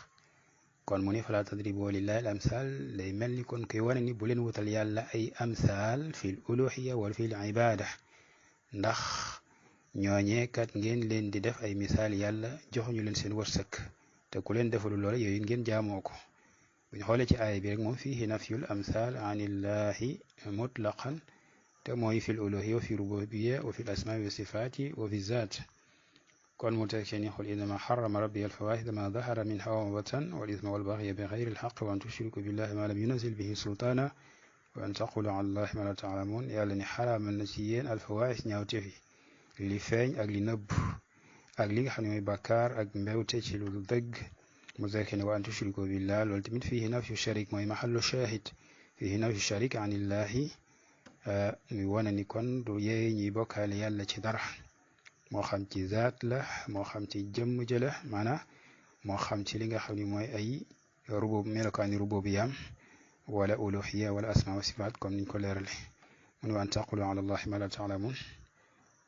kon mu ne fala tadribu lillahi al amsal day mel ni kon koy wane ni bu leen wutal yàlla ay amsal fil uluhiya wala fil ibada ndax ñooñee kat ngeen leen di def ay misaal yàlla joxuñu leen seen wërsëg te ku leen defalu loola yooyu ngeen jaamoo ko buñ xoolee ci aaya bi rek moom fiihi nafyul amsal anillahi mutlaqan te mooy fil uluhiyya wa fi rububiyya wa fil asmaai wa sifaati wa fi zaat kon mu teg ci ni qul innama harrama rabbi al-fawahisha ma dahara minha wa ma batan wal ithma wal baghya bi ghayri al-haqqi wa an tushriku billahi ma lam yunzil bihi sultana wa an taqulu ala allahi ma la ta'lamun yàlla ni xaraamal na ci yéen al-fawahish ñaawteef yi li feeñ ak li nëbb ak li nga xam ne mooy bàkkaar ak mbewte ci lu dëgg mu tekki ne wa an tushriku billah loolu tamit fiihi nafyu sharik mooy mahallu shahid fiihi nafyu sharik anillahi muy wane ni kon du yee ñuy bokkaale yàlla ci dara moo xam ci zaat la moo xam ci jëmm jëla maanaam moo xam ci li nga xam ne mooy ay melokaani rububiyam wala uluhiya wala asma wa sifaat comme niñ ko leerale mu ne wa an taqulu ala allahi ma la ta'lamun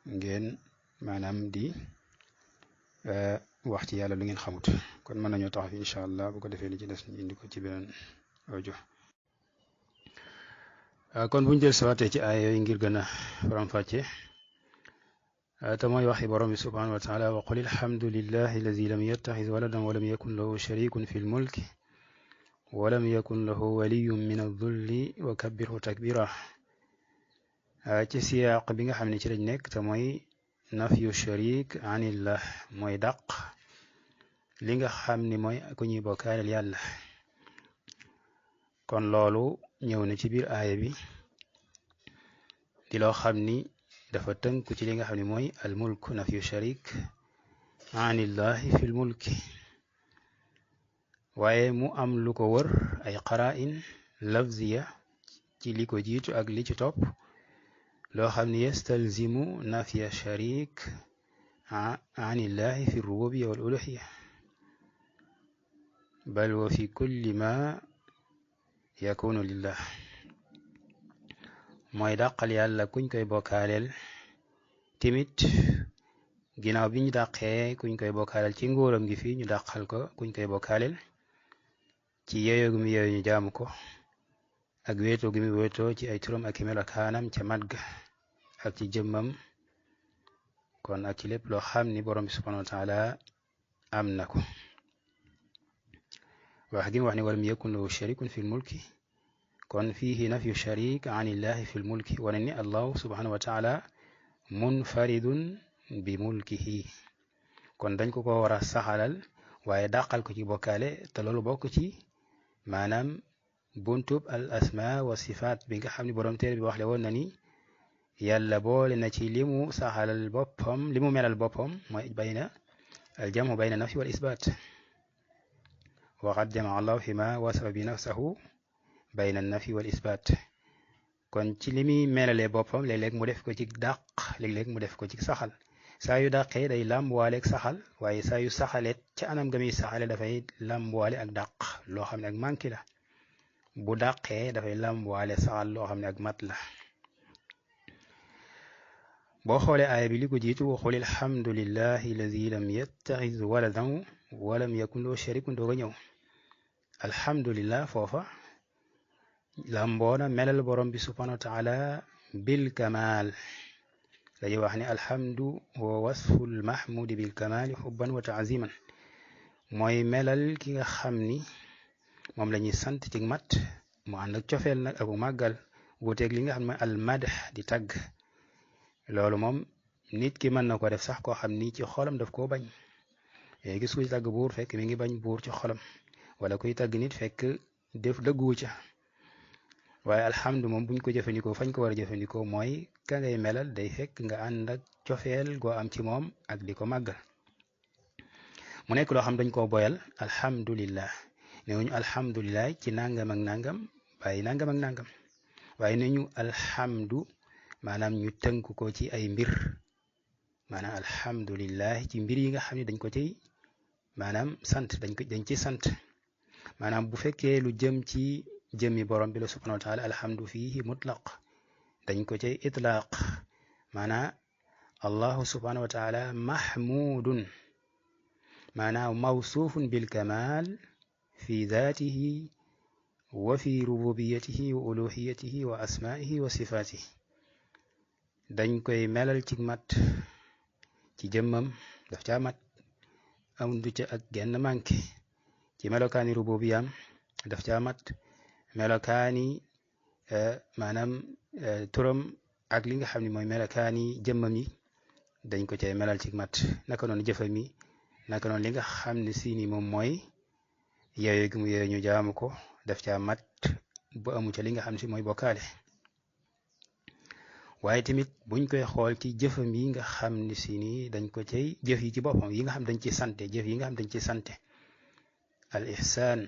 ngeen maanaam di wax ci yàlla lu ngeen xamut kon mën nañoo taxaw fi incha allah bu ko defee li ci des ñu indi ko ci beneen audio kon buñ jël sawaatee ci aaya yooyu ngir gën a faram-fàcce te mooy waxi borom bi subhanahu wa taala wa qul alhamdulillahi alladi lam yattaxiz waladan walam yakun lahu sharikun fi lmulki walam yakun lahu waliyun min adulli wa kabbirhu takbira ci siyaaq bi nga xam ne ci lañ nekk te mooy nafyu sharik anillah mooy dàq li nga xam ni mooy ku ñuy bokkaaleel yàlla kon loolu ñëw na ci biir aaya bi di loo xam ni dafa tënku ci li nga xam ne mooy al mulk nafyu sharik anillahi fil mulki waaye mu am lu ko wër ay qara'in lafziya ci li ko jiitu ak li ci topp loo xam ni yastalzimu nafya sharik anillahi fi rububiya wal uluhiya bal wa fi kulli ma yakunu lillah mooy dàqal yàlla kuñ koy bokkaaleel timit ginnaaw bi ñu dàqee kuñ koy bokkaaleel ci nguuram gi fii ñu dàqal ko kuñ koy bokkaaleel ci yeeyoo gi mu yeeyoo ñu jaamu ko ak wéetoo gi mu wéetoo ci ay turam ak i melokaanam ca mat ga ak ci jëmmam kon ak ci lépp loo xam ni borom bi subhanahu wa taala am na ko wax gi mu wax ni walam yakun lahu sharikun fi lmulki kon fiihi nafyu sharik an illahi fi lmulki wane ni allahu subhanahu wa taala munfaridun bi mulkihi kon dañ ko war a saxalal waaye dàqal ko ci bokkaale te loolu bokk ci maanaam buntub al asma wa sifaat bi nga xam ne borom téere bi wax le woon na ni yàlla boole na ci li mu saxalal boppam li mu melal boppam mooy bayna al jamu bayna nafyi wal isbaat wa qad jamaa allahu fi ma wasafa bi nafsahu bayna nafi wal isbaat kon ci li muy melalee boppam léeg-léeg mu def ko ci dàq léeg-léeg mu def ko ci saxal saa yu dàqee day làmbuwaale ak saxal waaye saa yu saxalee ca anam ga muy saxale dafay làmbuwaale ak dàq loo xam ne ak manki la bu dàqee dafay làmbuwaale saxal loo xam ne ak mat la boo xoolee aaya bi li ko jiitu wa qul alhamdulillahi alladi lam yattaxiz waladan walam yakun lahu sharikun dooga ñëw alhamdulillah foofa lamboona melal borom bi subhanahu wa taala bil kamal dañuy wax ne alhamdu huwa wasfu lmahmudi bil kamali xubban wa taaziman mooy melal ki nga xam ni moom la ñuy sant ci mat mu ànd ak cofeel nag ak màggal wuuteeg li nga xam ne al madh di tagg loolu moom nit ki mën na ko def sax koo xam ni ci xolam daf koo bañ yooyu gis kuy tagg buur fekk mi ngi bañ buur ci xolam wala kuy tagg nit fekk def dëgguwu ca waaye alhamdu moom buñ ko jëfandikoo fañ ko war a jëfandikoo mooy ka ngay melal day fekk nga ànd ak cofeel goo am ci moom ak di ko màggal mu nekk loo xam dañ koo boyal alhamdulillah newuñu alhamdulillah ci nangam ak nangam waaye nangam ak nangam waaye nañu alhamdu maanaam ñu tënk ko ci ay mbir maanaam alhamdulillah ci mbir yi nga xam ne dañ ko ciy maanaam sant dañ ci sant maanaam bu fekkee lu jëm ci jëmmi borom bi la subhanahu wa taala alhamdu fihi mutlaq dañ ko cay itlaaq maanaam allahu subhanahu wa taala mahmudun maanaam mawsuufun bil kamal fi daatihi wa fi rububiyatihi wa uluhiyatihi wa asmaihi wa sifaatihi dañ koy melal ci mat ci jëmmam daf caa mat amundu ca ak genn manqué ci melokaani rububiyam daf caa mat melokaani maanaam turam ak li nga xam ne mooy melokaani jëmmam yi dañ ko cay melal ci mat naka noonu jëfam yi naka noonu li nga xam ne si ni moom mooy yeeyo gi mu yeeyo ñu jaamu ko daf caa mat bu amu ca li nga xam ne si mooy bokkaale waaye tamit buñ koy xool ci jëfam yi nga xam ne si ni dañ ko cay jëf yi ci boppam yi nga xam dañ ci sante jëf yi nga xam dañ ci sante al ihsaan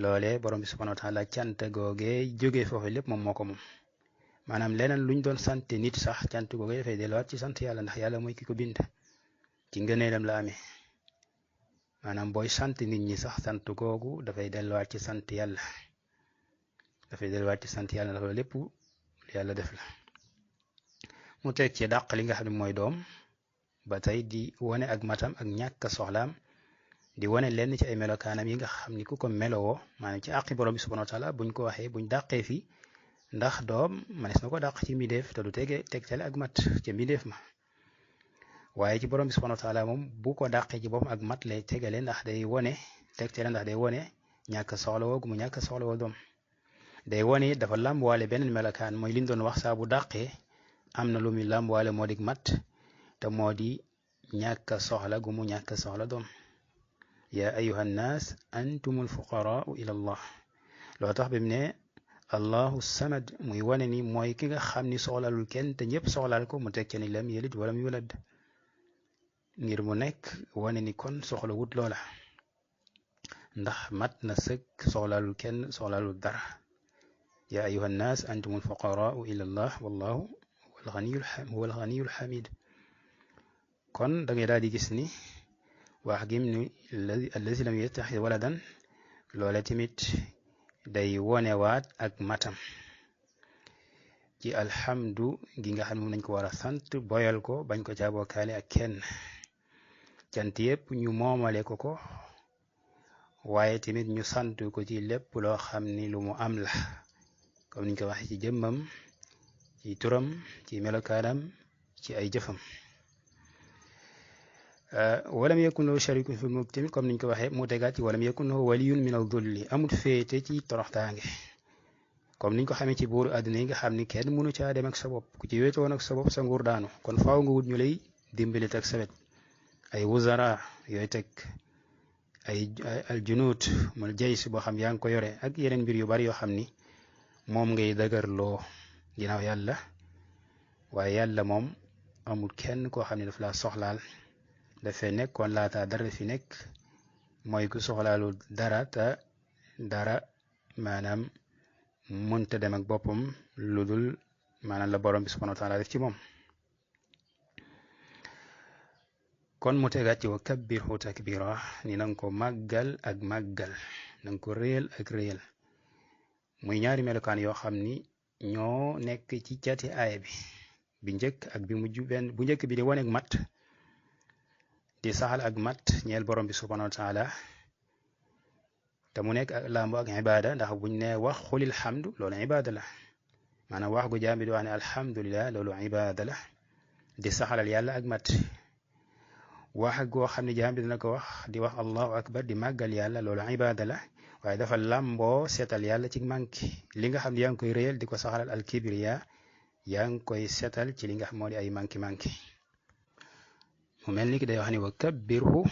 loole borom bi subhanahu wa taala cant googee jógee foofu lépp moom moo ko moom maanaam leneen luñ doon sante nit sax cant googee dafay delluwaat ci sant yàlla ndax yàlla mooy ki ko bind ci ngëneelam la amee maanaam booy sant nit ñi sax sant googu dafay delluwaat ci sant yàlla ndax loolu lépp yàlla def la mu teg ci dàq li nga xam ne mooy doom ba tey di wane ak matam ak ñàkk soxlaam di wane lenn ci ay melokaanam yi nga xam ni ku ko melowoo maanaam ci àqi borom bi subhanahu wa taala buñ ko waxee buñ dàqee fi ndax doom manes na ko dàq ci mbindeef te du tegtale ak mat ca mbindeef ma waaye ci borom bi subhanahu wa taala moom bu ko dàqee ci boppam ak mat lay tegale ndax day wone tegtale ndax day wone ñàkk soxlawoo gu mu ñàkk soxlawoo doom day wone dafa làmbuwaale beneen melokaan mooy liñ doon wax saa bu dàqee am na lu muy làmbuwaale moo di mat te moo di ñàkk soxla gu mu ñàkk soxla doom yaa ayuha nnaas antumul fuqaraau ila allah loo tax bi mu ne allahu samad muy wane ni mooy ki nga xam ni soxlalul kenn te ñëpp soxlaal ko mu teg ca ni lam yalid walam yulad ngir mu nekk wane ni kon soxla wut loola ndax mat na sëkk soxlalul kenn soxlalul dara yaa ayuha nnaas antumul fuqaraau ila allah wallahu huwa alganiyul hamid kon da ngay daal di gis ni wax gim ni allazi lam yattaxid waladan loola tamit day wonewaat ak matam ci alhamdu gi nga xam ne moom nañ ko war a sant boyal ko bañ ko caa bokkaale ak kenn cant yépp ñu moomale ko waaye tamit ñu sant ko ci lépp loo xam ni lu mu am la comme niñ ko waxee ci jëmmam ci turam ci melokaanam ci ay jëfam walam yakun lahu sharikun fil mulk tamit comme niñ ko waxee mu tegaat ci walam yakun lahu waliyun min ad-dulli amul féete ci toroxtaange comme niñ ko xamee ci buuru àdduna yi nga xam ni kenn mënu caa dem ak sa bopp ku ci wéetoon ak sa bopp sa nguur daanu kon faaw nga wut ñu lay dimbali teg sa wet ay wuzara yooyu teg ay aljunuut mal jays boo xam yaa ngi ko yore ak yeneen mbir yu bari yoo xam ni moom ngay dëgërloo ginnaaw yàlla waaye yàlla moom amul kenn koo xam ne daf laa soxlaal dafay nekk kon laata dara fi nekk mooy ku soxlaalu dara te dara maanaam mënta dem ak boppam lu dul maanaam la borom bi subhanahu wa taala def ci moom kon mu tegaat ci wa kabbirhu takbira ni nanga ko màggal ak màggal nanga ko réyal ak réyal muy ñaari melokaan yoo xam ni ñoo nekk ci cati aaya bi njëkk ak bi mujj benn bu njëkk bi di wane ak mat di saxal ak mat ñeel borom bi subhanahu wa taala te mu nekk ak lambo ak ibada ndax buñ ne wax xulil hamdu loolu ibada la maanaam wax gu jaam bi di wax ne alhamdulillah loolu ibada la di saxalal yàlla ak mat wax goo xam ne jaam bi dina ko wax di wax allahu akbar di màggal yàlla loolu ibada la waaye dafa làmboo seetal yàlla ci manki li nga xam ne yaa ngi koy réyal di ko saxalal al kibriya yaa ngi koy seetal ci li nga xam moo di ay manki mu mel ni ki day wax ni wa kabbirhu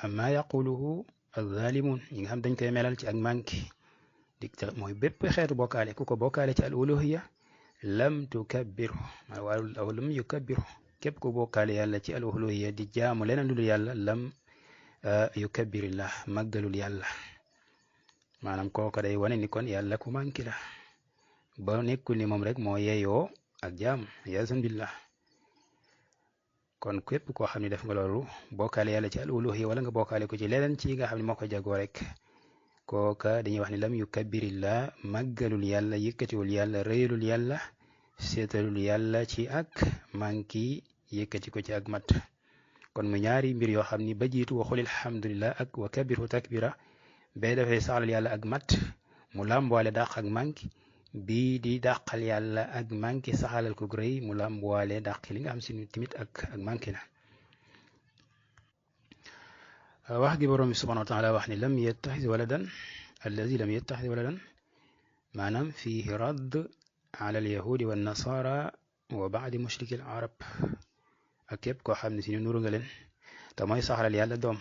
amma yaquluhu alzalimun yi nga xam dañ koy melal ci ak manki di mooy bépp xeetu bokkaale ku ko bokkaale ci al uluhiya lam tukabbirhu aw lam yukabbirhu képp ku bokkaale yàlla ci al uluhiya di jaamu leneen lu dul yàlla lam yukabbirillah màggalul yàlla maanaam kooka day wane ni kon yàlla ku manki la ba nekkul ni moom rek moo yeeyoo ak jaam yazan billah kon képp koo xam ne def nga loolu bokkaale yàlla ci al uluhiyya wala nga bokkaale ko ci leneen ci nga xam ne moo ko jagoo rek kooka dañuy wax ne lam yukabbirillah màggalul yàlla yëkkatiwul yàlla rëyalul yàlla seetalul yàlla ci ak manki yëkkati ko ci ak mat kon mu ñaari mbir yoo xam ni ba jiitu waxul alhamdulillah ak wa kabbirhu takbira bay dafay saxalal yàlla ak mat mu làmboole dàq ak manki bii di dàqal yàlla ak manki saxalal ko rëy mu làmboole dàq li nga xam si ni tamit ak manki la wax gi borom bi subhanahu wa taala wax ni lam yattaxid waladan allazi lam yattaxid waladan maanaam fihi radd ala alyahudi wa nasara wa baadi mushriki al arab ak képp koo xam ne si ni nuru nga leen te mooy saxalal yàlla doom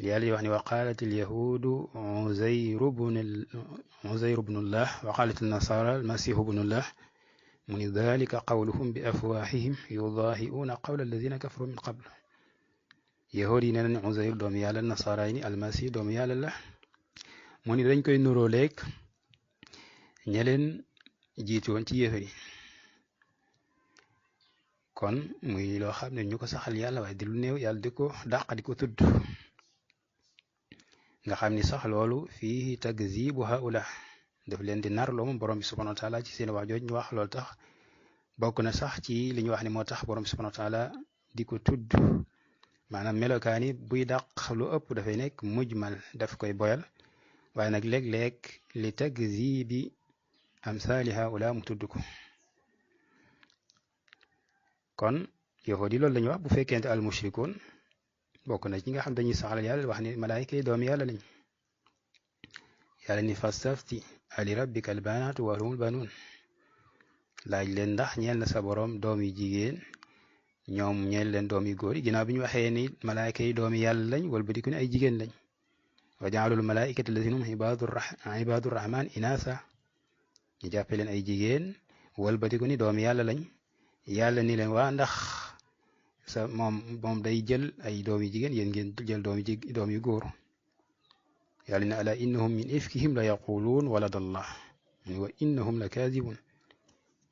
yàlla di wax ni wa qaalat alyahudu uzayru bnullah wa qaalat alnasara almasihu bnullah mu ni dalika qawluhum bi afwahihim yudaahi'uuna qawla alladina kafaru min qabl yahud yi nee nañ uzayr doomu yàlla nasara yi ni almasih doomu yàlla la mu ni dañ koy nuroo léeg ña leen jiitu woon ci yéefar yi kon muy loo xam ne ñu ko saxal yàlla waaye di lu néew yàlla di ko dàq di ko tudd nga xam ni sax loolu fii takzibu haula daf leen di nar loo moom borom bi subhanahu wa taala ci seen wax jooj ñu wax loolu tax bokk na sax ci li ñu wax ni moo tax borom bi subhanahu wa taala di ko tudd maanaam melokaan yi buy dàq lu ëpp dafay nekk mujmal daf koy boyal waaye nag léeg-léeg li takzibi amsaali haula mu tudd ko kon yahudi loolu lañu wax bu fekkente al mushrikoon bokk na ci nga xam dañuy saxalal yàlla wax ni malaayika yi doomi yàlla lañ yàlla ni fastafti ali rabbika al banaatu wa humul banuun laaj leen ndax ñeel na sa borom doom yu jigéen ñoom ñeel leen doom yu góor yi ginnaaw bi ñu waxee ni malaayika yi doomi yàlla lañ wala ba di ko ne ay jigéen lañ wa jaalul malaayikata allazina hum ibaadu rahmaan inaasa ñu jàppe leen ay jigéen wala ba di ko ni doomi yàlla lañ yàlla ni leen waa ndax sa moom day jël ay doom yu jigéen yéen ngeen jël doom yu góor yàlla ne ala innahum min ifkihim la yaquluun waladallah mu ne wa innahum la kaazibun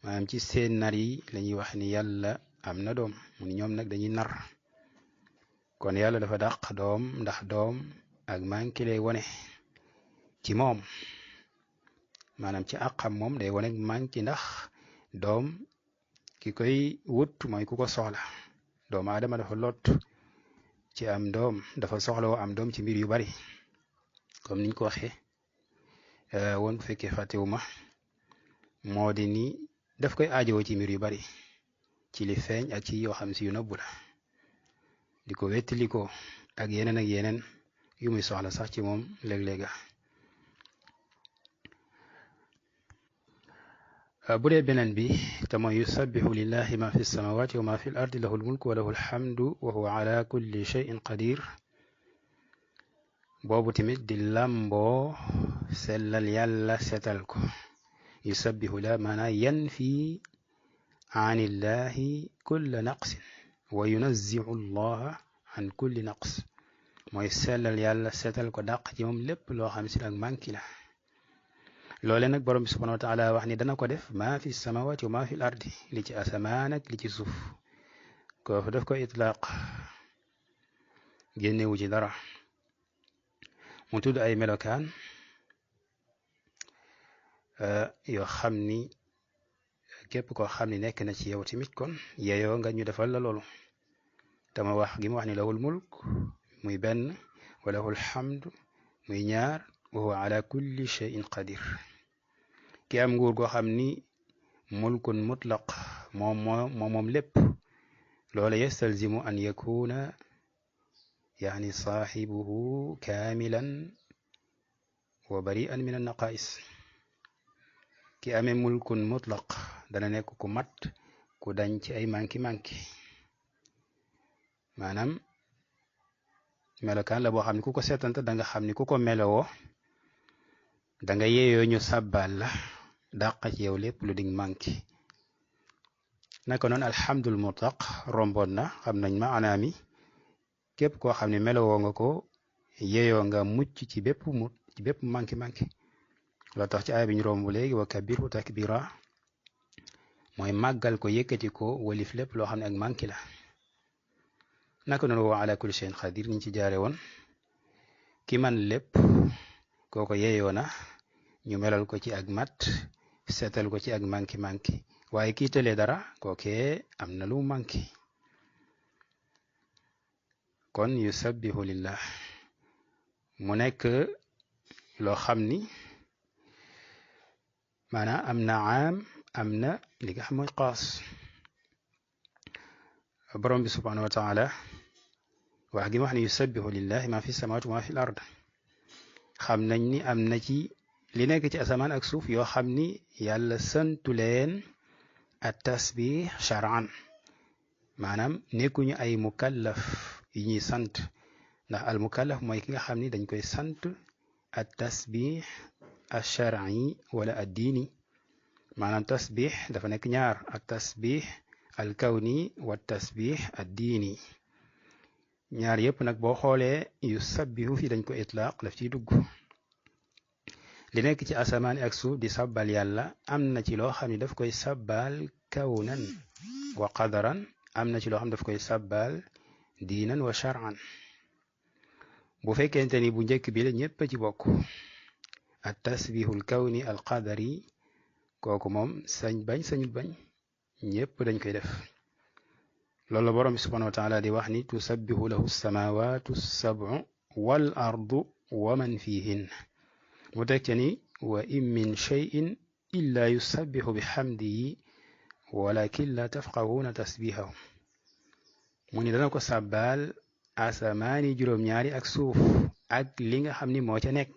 maanaam ci seen nar yi la ñuy wax ni yàlla am na doom mu ni ñoom nag dañuy nar kon yàlla dafa dàq doom ndax doom ak manki lay wone ci moom maanaam ci àqam moom day wone manki ndax doom ki koy wut mooy ku ko soxla doomu aadama dafa lot ci am doom dafa soxla woo am doom ci mbir yu bari comme niñ ko waxee woon bu fekkee fàttewuma moo di ni daf koy aajowoo ci mbir yu bari ci li feeñ ak ci yoo xam si yu nëbbu la di ko wettali ko ak yeneen yu muy soxla sax ci moom léeg-léega bu dee beneen bi te mooy yusabbihu lillahi ma fi samawati wa ma fi l ardi lahu lmulku wa lahu alhamdu wa huwa ala kulli shay'in qadir boobu tamit di làmboo sellal yàlla setal ko yusabbihu la maanaa yanfi an illahi kulla naqsin wa yunazzihu allaha an kulli naqs mooy sellal yàlla setal ko dàq ci moom lépp loo xam si ak manki la loole nag borom bi subhanahu wa taala wax ni dana ko def maa fi samawati wa maa fi l ardi li ci asamaan ak li ci suuf ko daf ko itlaaq génnewu ci dara mu tudd ay melokaan yoo xam ni képp koo xam ni nekk na ci yow tamit kon yeyoo nga ñu defal la loolu tama wax gi mu wax ni lahul mulk muy benn wa lahul hamd muy ñaar wa huwa ala kulli shay'in qadir ki am nguur goo xam ni mulkun mutlaq moom lépp loola yastalzimu an yakuna yani saaxibuhu kaamilan wa bari'an min annaqais ki amee mulkun mutlaq dana nekk ku mat ku dañ ci ay manki maanaam melokaan la boo xam ne ku ko seetanta da nga xam ni ku ko melowoo da nga yeeyoo ñu sàbbaal la dàq ci yow lépp lu dig manki naka noonu alhamdul mutlaq romboon na xam nañ ma anaami képp koo xam ne melowoo nga ko yeeyoo nga mucc ci bépp manki loo tax ci aaya bi ñu romb léegi wa kabir wa takbira mooy màggal ko yëkkati ko walif lépp loo xam ne ak manki la naka noonu wa ala kulli shay'in qadir niñ ci jaare woon ki man lépp kooko yeeyoo na ñu melal ko ci ak mat seetal ko ci ak manki waaye kii tëlee dara kookee am na lu manki kon yusabbihu lillah mu nekk loo xam ni maanaam am na aam am na li nga xam mooy xaas borom bi subhanahu wa taala wax gi ma wax ne yusabbihu lillahi ma fi samawati wa ma fi l ard xam nañ ni am na ci li nekk ci asamaan ak suuf yoo xam ni yàlla santu leen at tasbih shar'an maanaam nekkuñu ay mukallaf yi ñuy sant ndax al mukallaf mooy ki nga xam ni dañ koy sant at tasbih al shar'i wala ad diini maanaam tasbih dafa nekk ñaar at tasbih al kawni wa tasbih ad diini ñaar yëpp nag boo xoolee yusabbihu fi dañ ko itlaaq daf ciy dugg li nekk ci asamaan ak suuf di sabbal yàlla am na ci loo xam ne daf koy sabbal kawnan wa qadaran am na ci loo xam ne daf koy sabbal diinan wa shar'an bu fekkente ni bu njëkk bi la ñëpp ci bokk at tasbihul kawni al qadari kooku moom sañul bañ ñëpp dañ koy def loolu la borom bi subhanahu wa taala di wax ni tusabbihu lahu samawatu sab'u wal ardu wa man fihin mu teg ca ni wa in min shay'in illa yusabbihu bihamdihi walakin la tafqahuna tasbihahum mu ni dana ko sàbbaal asamaani juróom-ñaari ak suuf ak li nga xam ni moo ca nekk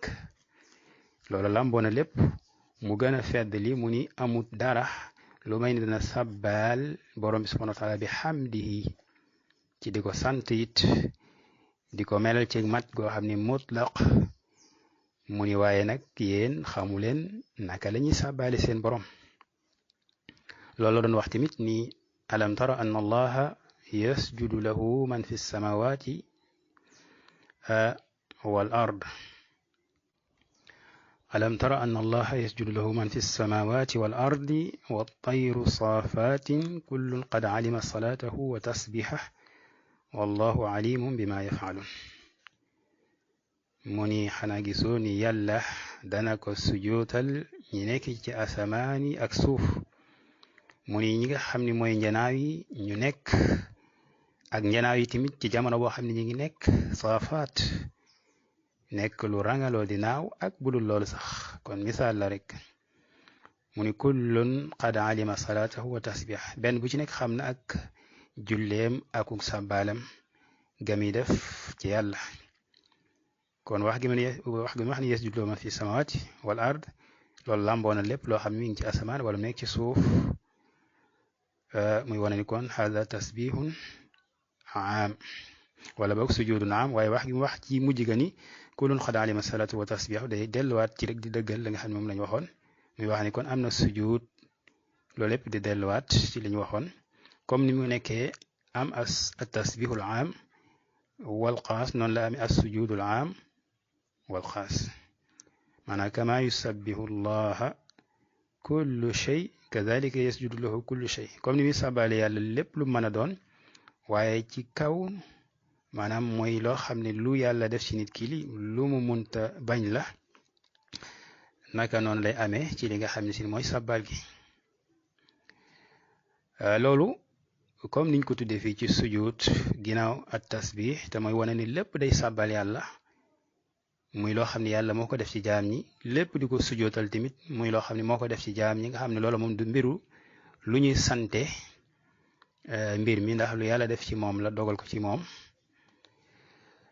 loolu lamboona lépp mu gën a fedd li mu ni amut dara lu may ni dana sàbbaal borom bi subhanahu wa taala bi hamdihi ci di ko sant it di ko melal ci mat goo xam ni mutlaq mu ni waaye nag yéen xamu leen naka la ñuy sàbbaale seen borom loolu la doon wax tamit ni alam tara anna allaha yasjudu lahu man fi samawati wal ard ألم تر أن الله يسجد له من في السماوات والأرض والطير صافات كل قد علم صلاته وتسبيحه والله عليم بما يفعلون mu ni xanaa gisoo ni yàlla dana ko sujootal ñi nekk ci asamaan yi ak suuf mu ni ñi nga xam ne mooy njanaaw yi ñu nekk ak njanaaw yi tamit ci jamono boo xam ne ñu ngi nekk saafaat nekk lu rangaloo di naaw ak budul loolu sax kon misaal la rek mu ni kullun qad alima salaatahu wa tasbih benn bu ci nekk xam na ak julleem akuk sàbbaalam gami def ci yàlla kon wax gi wax ni yasjudu lahu man fi samawati wal ard loolu làmboo na lépp loo xam ne mi ngi ci asamaan wala mu nekk ci suuf muy wane ni kon hada tasbihun aam wala boog sujudun aam waaye wax gi mu wax ci mujj ga ni kullun qad alima salatu wa tasbihu day delluwaat ci rek di dëggal la nga xam ne moom lañ waxoon muy wax ni kon am na sujud loolu lépp di delluwaat ci li ñu waxoon comme ni mu nekkee am as tasbihul aam wal xaas noonu la amee as sujudul aam wal xaas maanaam kama yusabbihu allaha kullu shay kadhalika yasjudu lahu kullu shay comme ni muy sàbbaale yàlla lépp lu mën a doon waaye ci kaw maanaam mooy loo xam ne lu yàlla def ci nit ki li lu mu munta bañ la naka noonu lay amee ci li nga xam ne si mooy sàbbaal gi loolu comme niñ ko tuddee fii ci sujud ginnaaw at tasbih te mooy wane ni lépp day sàbbal yàlla muy loo xam ne yàlla moo ko def ci jaam ñi lépp di ko sujootal tamit muy loo xam ne moo ko def ci jaam ñi nga xam ne loolu moom du mbiru lu ñuy sante mbir mi ndax lu yàlla def ci moom la dogal ko ci moom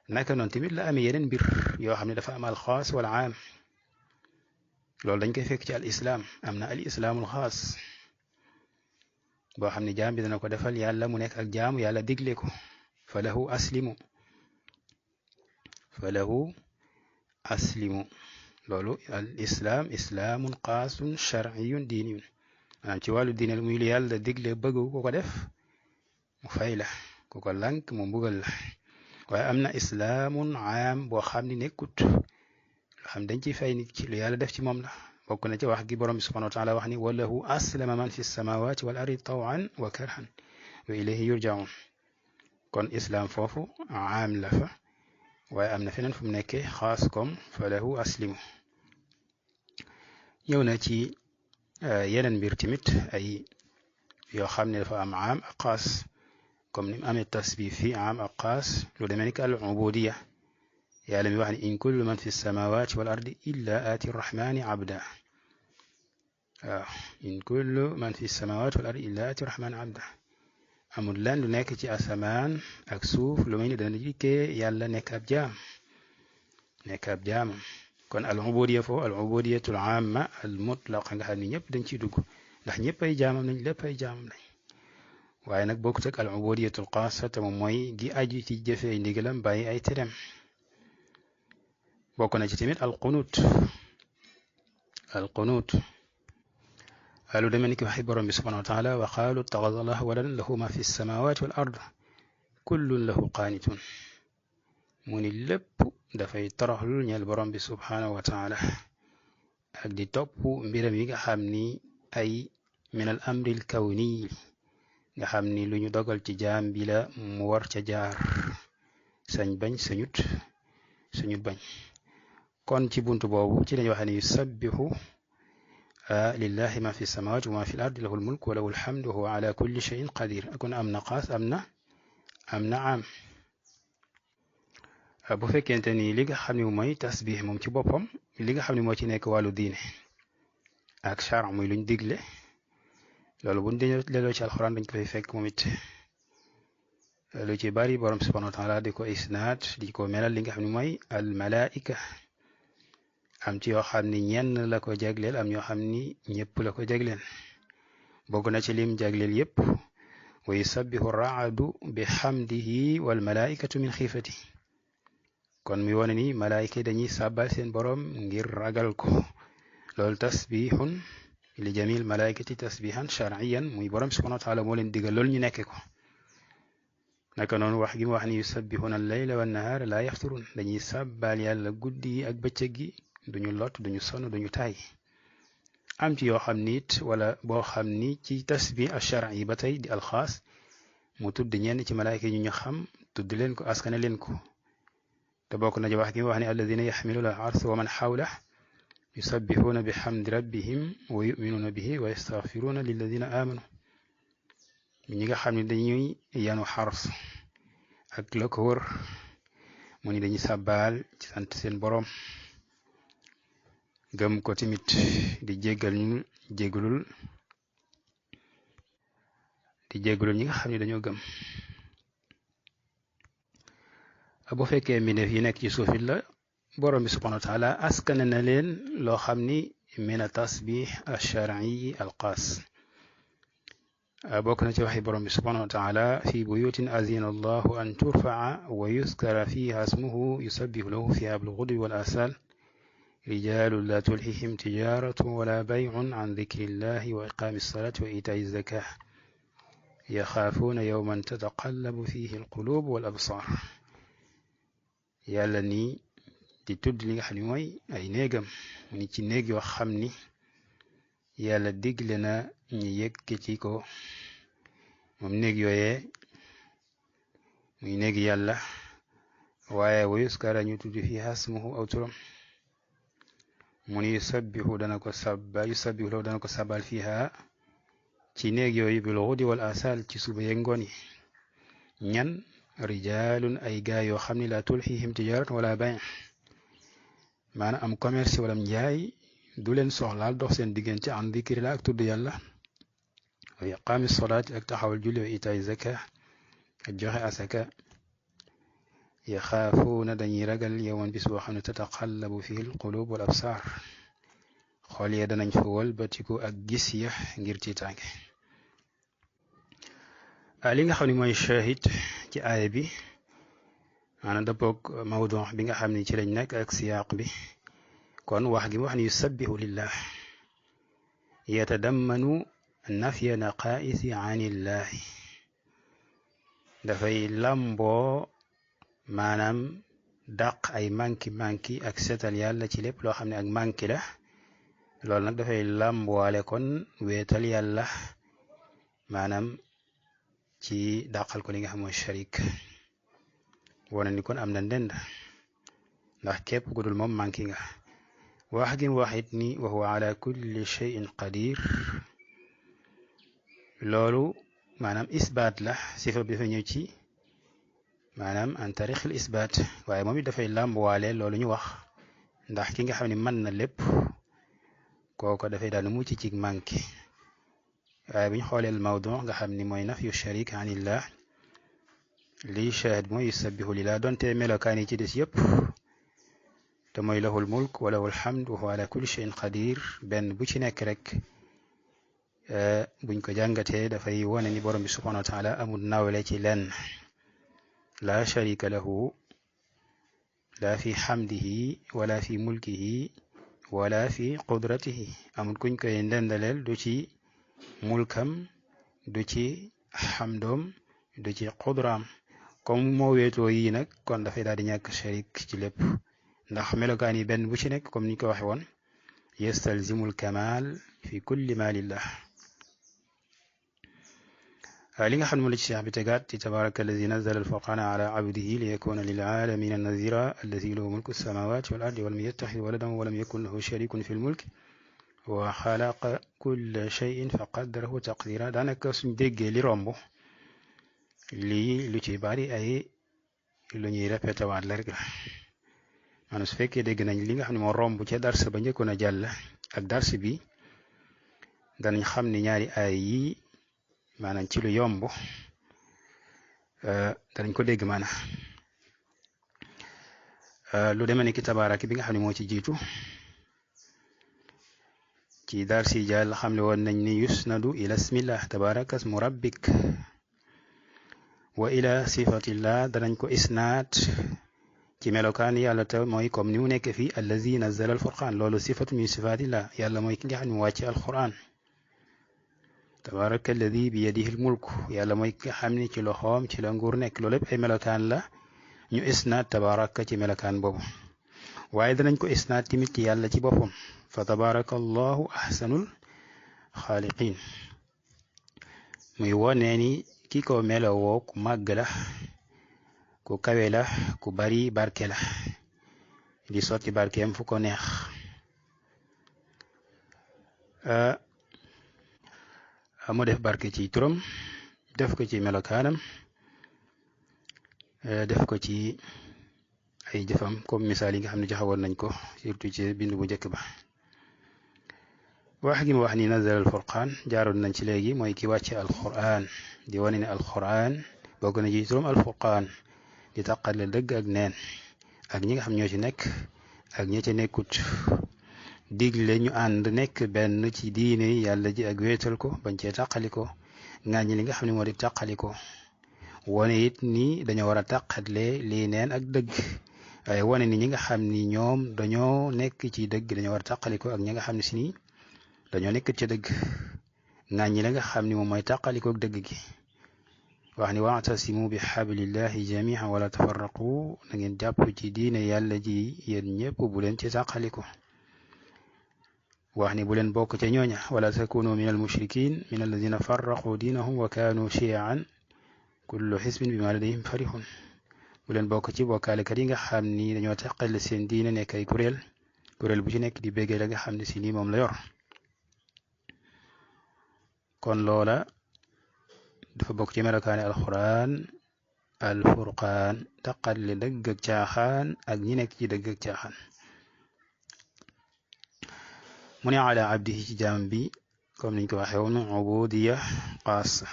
naka noonu tamit la amee yeneen mbir yoo xam ne dafa am al xaas wala aam loolu dañ koy fekk ci al islam am na al islaamul xaas boo xam ne jaam bi dana ko defal yàlla mu nekk ak jaamu yàlla digle ko falahu aslimu loolu al islam islaamun xaasun shar'iyun diiniyun maanaam ci wàllu diine muy lu yàlla digle bëgg ku ko def mu fay la ku ko lànk mu mbugal la waaye am na islaamun aam boo xam ne nekkut loo xam dañ ciy fay nit ci lu yàlla def ci moom la bokk na ci wax gi borom bi subhanahu wa taala wax ni walahu aslama man fi samawati wal ardi tawan wa karhan wa ilayhi yurjaun kon islam foofu aam la fa waaye am na feneen fu mu nekkee xaas comme falahu aslimu ñëw na ci yeneen mbir tamit ay yoo xam ne dafa am aam ak xaas comme ni mu amee tasbih fii aam ak xaas lu demee ni al ubudiya yàlla mi wax ni in kullu man fi samawati wal ardi illa aati rahmani abda waaw in kullu man fi samawati wal ardi illa aati rahmani abda amul lan lu nekk ci asamaan ak suuf lu may ni dana dikkee yàlla nekk ab jaamam kon al ubudiya foofu al ubudiyatul amma al mutlaq nga xam ne ñëpp dañ ciy dugg ndax ñëpp ay jaamam lañ lépp ay jaamam lañ waaye nag bokkut ak al ubudiyatul xaasa te moom mooy gi aju ci jëfee ndigalam bàyyi ay terem bokk na ci tamit al qunut lu demee ni ki waxi borom bi subhanahu wa taala wa qaalu ittaxada allahu waladan lahu ma fi samawati wal ard kullun lahu qaanitun mu ni lépp dafay toroxlu ñeel borom bi subhanahu wa taala ak di topp mbiram yi nga xam ni ay min al amril kawni nga xam ni lu ñu dogal ci jaam bi la mu war ca jaar sañ bañ sañut bañ kon ci buntu boobu ci lañu wax ne yusabbihu lillahi ma fi samawati wa ma fi l ard lahu lmulk wa lahu alhamdu wa huwa ala kulli shay'in qadir kon am na xaas am na am bu fekkente ni li nga xam ne mooy tasbih moom ci boppam li nga xam ne moo ci nekk wàllu diine ak char muy luñ digle loolu buñ delloo ci alxuraan dañ ko fay fekk moom it lu ci bari borom subhanahu wa taala di ko isnaad di ko melal li nga xam ne mooy al malaika am ci yoo xam ni ñenn la ko jagleel am ñoo xam ni ñëpp la ko jagleel bokk na ci lim jagleel yépp wa yusabbihu raadu bi hamdihi wal malaikatu min xiifati kon muy wone ni malaayika yi dañuy sàbbal seen borom ngir ragal ko loolu tasbihun li jamil malaayikati tasbihan shar'iyan muy borom subhanahu wa taala moo leen digal loolu ñu nekke ko naka noonu wax gi mu wax ni yusabbihuna al-layla wan nahaara laa yafturun dañuy sàbbal yàlla guddi yi ak bëccëg gi duñu lot duñu sonn duñu taay am ci yoo xam ni it wala boo xam ni ci tasbih ash-shar'i ba tey di alxaas mu tudd ñenn ci malaayika yi ñu xam tudd leen ko askane leen ko te bokk na ci wax gi mu wax ni alladina yaxmiluuna al-arsa wa man xawlah yusabbixuuna bi xamdi rabbihim wa yuminuuna bihi wa yastaxfiruuna lilladina aamanu ñi nga xam ne dañuy yanu xars ak la ko wër mu ni dañuy sàbbaal ci sant seen boroom gëm ko tamit di jéggalul ñi nga xam ne dañoo gëm bu fekkee mbindeef yi nekk ci suuf it la borom bi subhanahu wa taala askane na leen loo xam ni min a tasbih ash-shar'i al-qaas bokk na ci waxi borom bi subhanahu wa taala fi buyutin azina allahu an turfa'a wa yuskara fiha ismuhu yusabbihu lahu fiha bil-ghudwi wal-asal rijalun la tulhihim tijaratun wala bay'un an dhikrillahi wa iqami as-salati wa ita'i az-zakah yaxaafuuna yawman tataqallabu fihi al-qulub wal-absar yàlla ni di tudd li nga xam ne mooy ay néegam mu ni ci néeg yoo xam ni yàlla digle na ñu yëkkati ko moom néeg yooyee muy néeg yàlla waaye wa yuskara ñu tudd fi hasmuhu aw turam mu ni yusabbihu dana ko sabal fiha ci néeg yooyu bil ghudwi wal asal ci suba yeeg ngoon yi ñan rijalun ay gaay yoo xam ne la tulhihim tijaratun wala bay' maanaam am commerce wala njaay du leen soxlaal dox seen diggante an dikrillah ak tudd yàlla wa iqaami salaati ak taxawal julli wa itaay zaka ak joxe asaka yaxaafuuna dañuy ragal yawman bis boo xam ne tataqallabu fihi alqulub wal absar xool ya danañ fa wëlbatiku ak gis ya ngir tiitaange li nga xam ne mooy shahid ci aaya bi maanaam dëppoog mawdu bi nga xam ne ci lañ nekk ak siyaaq bi kon wax gi mu wax ni yusabbihu lillah yatadammanu nafya naqaisi anillahi dafay lamboo maanaam dàq ay manki ak setal yàlla ci lépp loo xam ne ak manki la loolu nag dafay lambwaale kon weetal yàlla maanaam ci dàqal ko li nga xam mooy sharik wane ni kon am na ndend ndax képp ku dul moom manki nga wax gi mu wax it ni wa huwa ala kulli shay'in qadir loolu maanaam isbaat la sifa bi dafa ñëw ci maanaam an tariq al isbaat waaye moom it dafay làmbuwaale loolu ñu wax ndax ki nga xam ne mën na lépp kooko dafay daal mucc ci manki waaye bu ñu xoolee mawdu nga xam ni mooy nafyu sharik anillah lii shahid mooy yusabbihu lillah donte melokaan yi ci des yëpp te mooy lahul mulk wa lahul hamd wa huwa ala kulli shay'in qadir benn bu ci nekk rek buñ ko jàngatee dafay wone ni borom bi subhanahu wa taala amul nawle ci lenn la sharika lahu la fi hamdihi wala fi mulkihi wala fi qudratihi amul kuñ koy ndendaleel du ci mulkam du ci hamdoom du ci qudraam comme moo weetoo yi nag kon dafay daal di ñàkk sharik ci lépp ndax melokaan yi benn bu ci nekk comme ni ko waxe woon yastalzimul kamal fi kulli ma lillah li nga xam ne moo la ci cheikh bi tegaat ci tabaraka allazi nazala alfurqana ala abdihi li yakuna lil alamina nazira allazi lahu mulku samawati wal ardi walam yattaxid waladan walam yakun lahu sharikun fi lmulk wa xalaqa kulla shay'in fa qaddarahu taqdira. daanaka suñ déggee li romb lii lu ci bari ay lu ñuy répété waat la rek la maanaam su fekkee dégg nañ li nga xam ne moo romb ca dars ba njëkkoon a jàll ak dars bi danañ xam ni ñaari ay yi maanaam ci lu yomb danañ ko dégg maanaam lu demee ni ki tabaaraka bi nga xam ne moo ci jiitu ci dars yi jàll xam ne woon nañ ni yusnadu ila ismillah tabaaraka ismu rabbik wa ila sifatillah danañ ko isnaat ci melokaan yàlla te mooy comme ni mu nekk fii allazi nazzala alfurqaan loolu sifatu min sifatillah yàlla mooy ki nga xam ne mu wàcce alquran tabaraka alladi bi yadihi almulk yàlla mooy ki nga xam ne ci loxoom ci la nguur nekk loolu lépp ay melokaan la ñu isnaat tabaraka ci melokaan boobu waaye danañ ko isnaat tamit ci yàlla ci boppam fa tabaraka allahu ahsanul xaaliqin muy wonee ni ki ko melowoo ku màgg la ku kawe la ku bari barke la di sotti barkeem fu ko neex mu def barke ci turam def ko ci melokaanam def ko ci ay jëfam comme misaal yi nga xam ne joxewoon nañ ko surtout ci bind bu njëkk ba wax gi mu wax ni nazal al furqaan jaaroon nañ ci léegi mooy ki wàcce alquran di wane ne alquran bokk na ci turam alfurqaan di taqale dëgg ak neen ak ñi nga xam ñoo ci nekk ak ñi ci nekkut digle ñu ànd nekk benn ci diine yàlla ji ak wéetal ko bañ cee taqaliko ŋàññi li nga xam ne moo di taqaliko wane it ni dañoo war a taqatle lii neen ak dëgg waaye wane ni ñi nga xam ni ñoom dañoo nekk ci dëgg dañoo war a taqaliko ak ñi nga xam ne si ni dañoo nekk ci dëgg ŋàññi la nga xam ni moom mooy taqaliko ak dëgg gi wax ni wa'tasimu bi hablillahi jami'an wala tafarraqu na ngeen jàpp ci diine yàlla ji yéen ñëpp bu leen ci taqaliko wax ni bu leen bokk ca ñooña wala takunu min al mushrikin min alladina farraqu diinahum wa kaanu shi'an kullu xisbin bima ladayhim farihun bu leen bokk ci bokkaalekat yi nga xam ni dañoo taqale seen diine nekk ay kuréel bu ci nekk di béggee la nga xam ne si nii moom la yor kon loola dafa bokk ci melokaani alquran alfurqaan taqale dëgg ak caaxaan ak ñi nekk ci dëgg ak caaxaan mu ne ala abdihi ci jaam bi comme niñ ko waxee woon ubudiya xaasa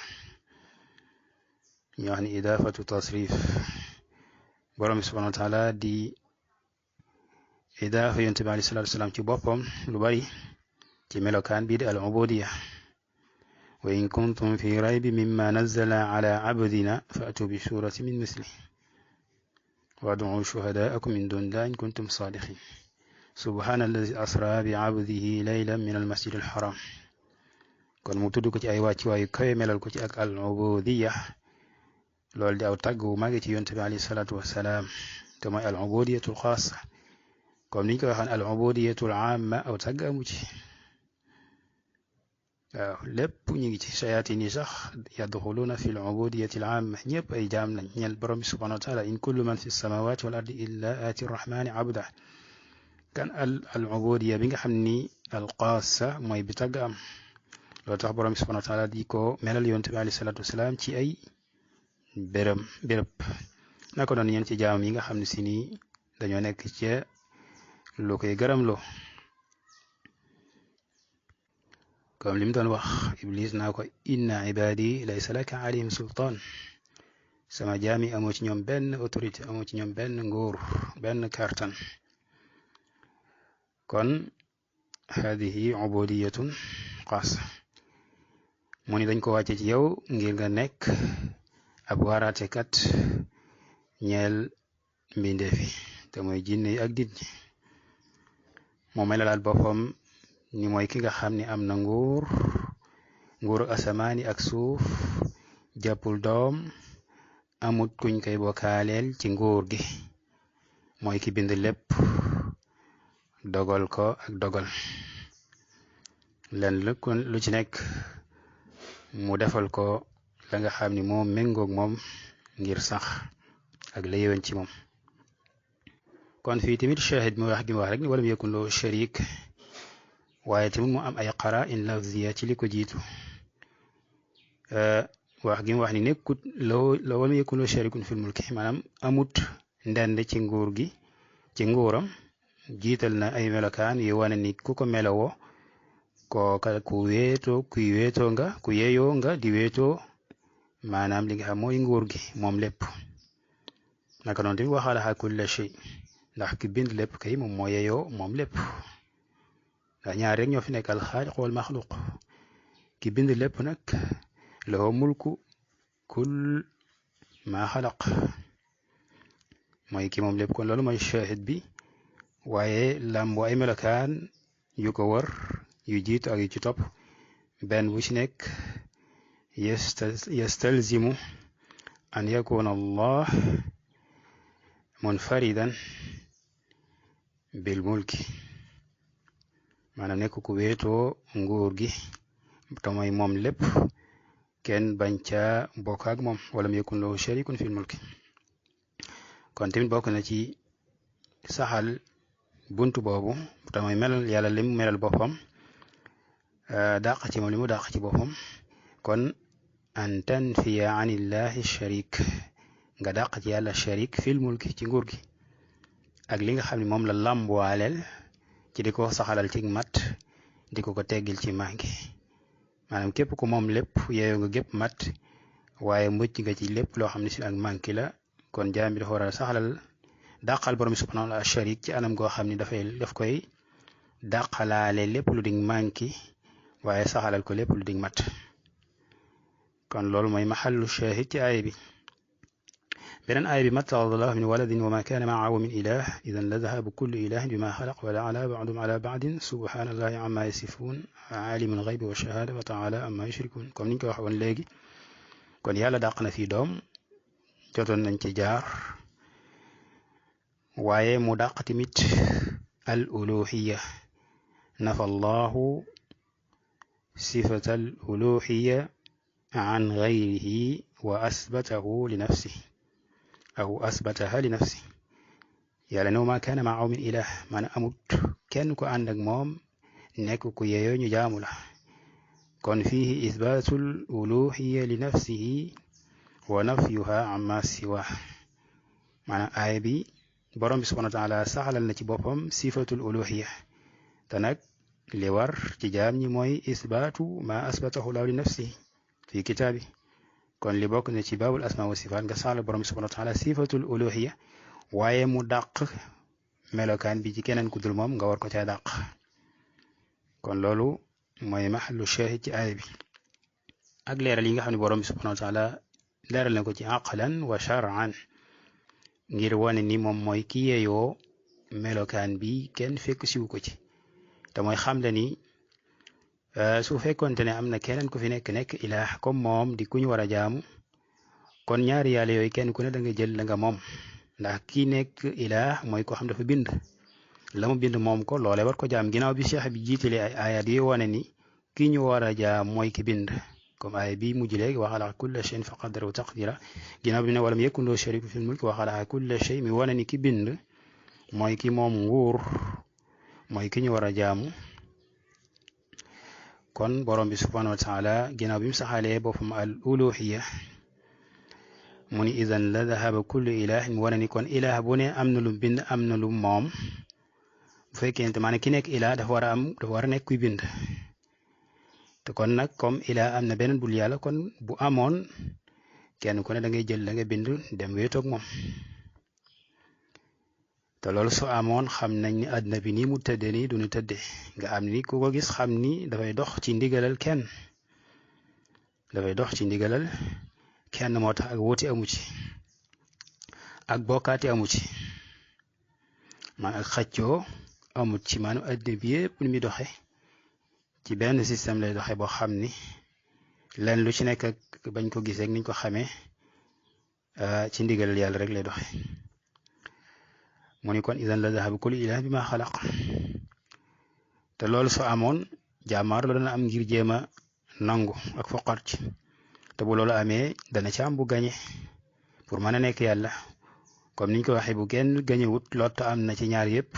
ñu wax ni idaafatu tasrif borom bi subhanahu wa taala di idaafa yonent bi alayhi salaatu wasalaam ci boppam lu bari ci melokaan bii di al ubudiya wa in kuntum fi raybi mimma nazzala ala abdina fa'tu bi surati min misli wad'u shuhadaakum min dunillahi in kuntum sadiqin subhana allazi asra bi abdihi laylan min al masjid al haram kon mu tudd ko ci ay wàccuwaayu kawe melal ko ci ak al ubudiya loolu di aw tàgg wu màgg ci yonent bi alayhi salaatu wasalaam te mooy al ubudiyatul xaasa comme niñ ko waxaan al ubudiyatul aama aw tàgg amu ci waaw lépp ñu ngi ci shayatin yi sax yadxuluuna fi l ubudiyati l aama ñëpp ay jaam lañ ñeel borom bi subhanahu wa taala in kullu man fi samawati wal ardi illa aati rahmani abda kan al ubudiya bi nga xam ni al qaasa mooy bi tagg am loolu tax borom bi subhanahu wa taala di ko melal yonent bi alayhi salaatu wasalaam ci ay béréb naka noonu ñeen ci jaam yi nga xam ne si nii dañoo nekk ci lu koy gërëmloo comme li mu doon wax iblis naa ko inna ibadi laysa laka alayhim sultaan sama jaami amoo ci ñoom benn autorité amoo ci ñoom benn nguur benn kartan kon hadihi ubudiyatun xaasa mu ni dañ ko wàcce ci yow ngir nga nekk ab waaraatekat ñeel mbindeefi te mooy jinne yi ak nit ñi moo melalaat boppam ni mooy ki nga xam ni am na nguuru asamaani ak suuf jàppul doom amut kuñ koy bokkaaleel ci nguur gi mooy ki bind lépp dogal ko ak dogal len lu ci nekk mu defal ko la nga xam ni moom méngoog moom ngir sax ak la yéwén ci moom kon fii tamit shahid mu wax gi mu wax rek ni walam yakun lahu sharik waaye tamit mu am ay qara'in lafziya ci li ko jiitu wax gi mu wax ni nekkut law lam yakun sharikun fil mulki maanaam amut ndend ci nguur gi ci nguuram jiital na ay melokaan yu wane ni ku ko melowoo kooka kuy wéetoo nga ku yeeyoo nga di wéetoo maanaam li nga xam mooy nguur gi moom lépp naka noonu tamit waxaalaxa kulla shay ndax ki bind lépp kay moom moo yeeyoo moom lépp ndax ñaar rek ñoo fi nekk al xaaliq wal maxluq ki bind lépp nag lahu mulku kull ma xalaq mooy ki moom lépp kon loolu mooy shahid bi waaye làmboo ay melokaan yu ko wër yu jiitu ak yu ci topp benn bu ci nekk yastalzimu an yakuna allah munfaridan bil mulki maanaam nekk ku wéetoo nguur gi te mooy moom lépp kenn bañ ca bokk ak moom wala mu yakun lahu sharikun fil mulki kon tamit bokk na ci saxal buntu boobu te mooy melal yàlla lim melal boppam dàq ci moom li mu dàq ci boppam kon an tanfiya an illahi sharik nga dàq ci yàlla sharik fil mulki ci nguur gi ak li nga xam ne moom la làmbuwaaleel ci di ko saxalal ci mat di ko teggil ci manki maanaam képp ku moom lépp yeeyoo nga gépp mat waaye mucc nga ci lépp loo xam ne si ak manki la kon jaam bi dafa war a saxalal dàqal borom bi subhanahu wa ta'ala sharik ci anam goo xam ne daf koy dàqalaale lépp lu dig manki waaye saxalal ko lépp lu dig mat kon loolu mooy maxallu shahid ci aaya bi beneen aaya bi mattaxadallahu min waladin wa ma kaana maahu min ilah idan la dahaba kullu ilahin bima xalaq wala ala ba'dum ala ba'din subhanallahi amma yasifun alimul ghaybi wa shahada wa ta'ala amma yushrikun comme niñ ko waxoon léegi kon yàlla dàq na fii doom jotoon nañ ci jaar waaye mu dàq tamit al uluhiya nafa allahu sifata al uluhiya an ghayrihi wa asbatahu li nafsihi aw asbataha li nafsihi yàlla ne ma kaana maahu min ilah maanaam amut kenn ko ànd ak moom nekk ku yeeyoo ñu jaamu la kon fiihi isbaatul uluhiya li nafsihi wa nafyuha amma siwa maanaam aaya bi borom bi subhanahu wa taala saxalal na ci boppam sifatul uluhiya te nag li war ci jaam ñi mooy isbaatu ma asbatahu law li nafsihi fi kitaabi kon li bokk na ci baabul asma wa sifaat nga saxalal borom bi subhanahu wa taala sifatul uluhiya waaye mu dàq melokaan bi ci keneen ku dul moom nga war ko caa dàq kon loolu mooy maxallu shahid ci aaya bi ak leeral yi nga xam ne borom bi subhanahu wa taala leeral na ko ci aqlan wa shar'an ngir wane ni moom mooy ki yeeyoo melokaan bi kenn fekk siwu ko ci te mooy xam le ni su fekkonte ne am na keneen ku fi nekk ilaah comme moom di ku ñu war a jaamu kon ñaari yàlla yooyu kenn ku ne da nga jël la nga moom ndax ki nekk ilaah mooy ko xam dafa bind la mu bind moom ko loole war ko jaam ginnaaw bi cheikh bi jiitale ay ayat yi wane ni ki ñu war a jaam mooy ki bind comme aaya bi mujj léegi wa xalaqa kulla shay'in fa qaddarahu taqdira ginnaaw bi ne walam yakun lahu sharikun fil mulki wa xalaqa kulla shay mi wane ni ki bind mooy ki moom nguur mooy ki ñu war a jaamu kon borom bi subhanahu wa taala ginnaaw bi mu saxalee boppam al uluhiya mu ni idan la dahaba kullu ilahin mu wane ni kon ilaah bu ne am na lu bind am na lu moom bu fekkente maanaam ki nekk ilaah dafa war a nekk kuy bind te kon nag comme ilaah am na beneen bul yàlla kon bu amoon kenn ku ne da ngay jël la nga bind dem wéetoog moom te loolu su amoon xam nañ ni àdduna bi nii mu tëddee nii duñu tëddee nga am ni ku ko gis xam ni dafay dox ci ndigalal kenn moo tax ak wóoti amu ci ak bokkaati amu ci man ak xaccoo amut ci maanaam àdduna bi yëpp ni muy doxe ci benn système lay doxe boo xam ni len lu ci nekk ak bañ ko gisee ak niñ ko xamee ci ndigalal yàlla rek lay doxe mu ni kon idan la dahaba kullu ilaah bi ma xalaq te loolu su amoon jàmmaar la dana am ngir jéem a nangu ak foqar ci te bu loolu amee dana ci am bu gañe pour mën a nekk yàlla comme niñ ko waxee bu kenn gañewut lott am na ci ñaar yëpp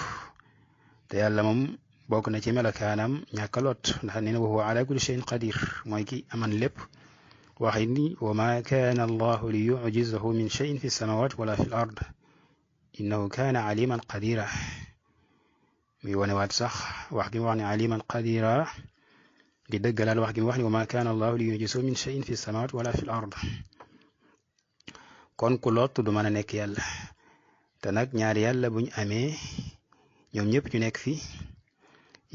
te yàlla moom bokk na ci melakaanam ñàkk a lot ndax nee na wa huwa ala kulli shay'in qadir mooy ki aman lépp waxi ni wa ma kaana allahu li yujizahu min shay'in fi samawati wala fi l ard innahu kaana aliman qadira muy wonewaat sax wax gi mu wax ne aliman qadira di dëggalaal wax gi mu wax ne wa ma kaana allahu li yujizahu min shay'in fi samawati wala fi l ard kon ku lot du mën a nekk yàlla te nag ñaari yàlla buñ amee ñoom ñëpp ñu nekk fi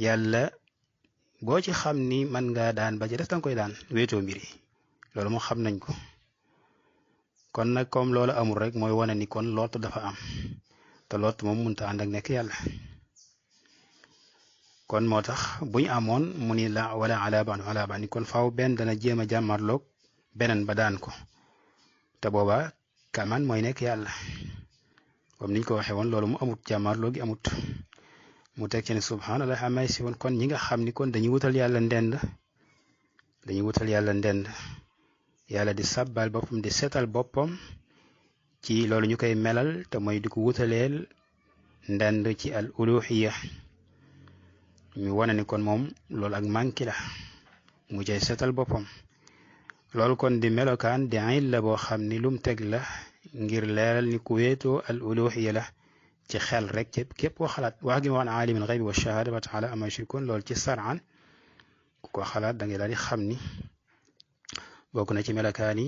yàlla boo ci xam ni man nga daan ba ci des danga koy daan wéetoo mbiri loolu moo xam nañ ko kon nag comme loolu amul rek mooy wane ni kon lot dafa am te lot moom mënta ànd ak nekk yàlla kon moo tax buñ amoon mu ni la wala ala ba ni kon faaw benn dana jéem a jàmmarloog beneen ba daan ko te booba kaman mooy nekk yàlla comme niñ ko waxee woon loolu mu amut jàmmarloo gi amut mu teg ci ne subhanallah amay si woon kon ñi nga xam ni kon dañuy wutal yàlla ndend yàlla di sabbal boppam di seetal boppam ci loolu ñu koy melal te mooy di ko wutaleel ndend ci al uluhiya ñu wane ni kon moom loolu ak manki la mu cay seetal boppam loolu kon di melokaan di illa boo xam ni lum teg la ngir leeral ni ku wéetoo al uluhiya la ci xel rek képp koo xalaat wax gi ma wax ne aalimul ghaybi wa shahada wa ta'ala amma yushrikun loolu ci sar'an ku ko xalaat da ngay daal di xam ni bokk na ci melokaan yi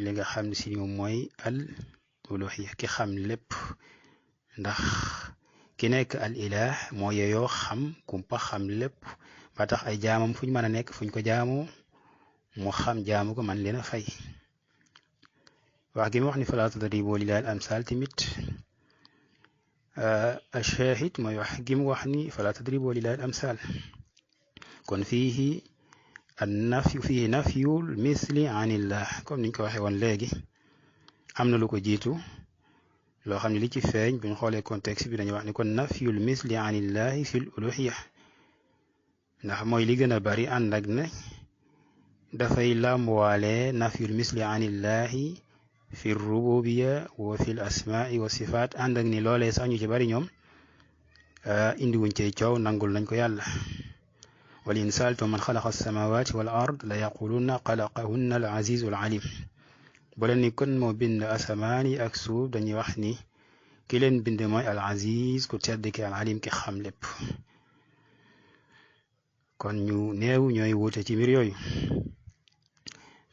li nga xam ne si moom mooy al uluhiya ki xam lépp ndax ki nekk al ilah moo yeyoo xam kumpa xam lépp ba tax ay jaamam fuñ mën a nekk fuñ ko jaamoo mu xam jaamu ko man leen a fay wax gi ma wax ni fala tadribu lillahi al amsal tamit ashahid mooy wax gi mu wax ni fala tadribu lillahi al amsal kon fiihi nafyul misli anillah comme niñ ko waxee woon léegi am na lu ko jiitu loo xam ne li ci feeñ buñ xoolee contexte bi dañuy wax ni kon nafyul misli anillahi fil uluhiya ndax mooy li gën a bari ànd ak ne dafay làmbuwaale nafyul misli anillahi fi rububiya wa fil asmaai wa sifaat ànd ak ni loolee sax ñu ci bari ñoom indi wuñ cey coow nangul nañ ko yàlla wal in saaltum man xalaqa alsamawati wal ard la yaquluna xalaqahunna al azizu al alim bu leen ni kon moo bind asamaan yi ak suuf dañuy wax ni ki leen bind mooy al aziz ku tedd ki al alim ki xam lépp kon ñu néew ñooy wuute ci mbir yooyu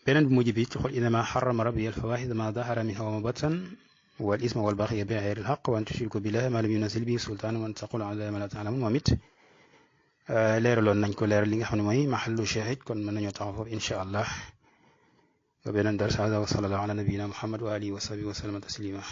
beneen bu mujj bi ci xool innama xarama rabbi al fawahida ma dahara minha wa ma batan wal isma wal baxya bi xeyri al xaq wa an tushriku billahi ma lam yunazil bihi sultaan wa an taqulu ala allahi ma la taalamun moom it leeraloon nañ ko leeral li nga xam ne mooy maxallu shahid kon mën nañoo taxaw foofu incha allah wa beneen dars hada wa sallallahu ala nabiyina muhammad wa alihi wa sahbihi wa sallama taslima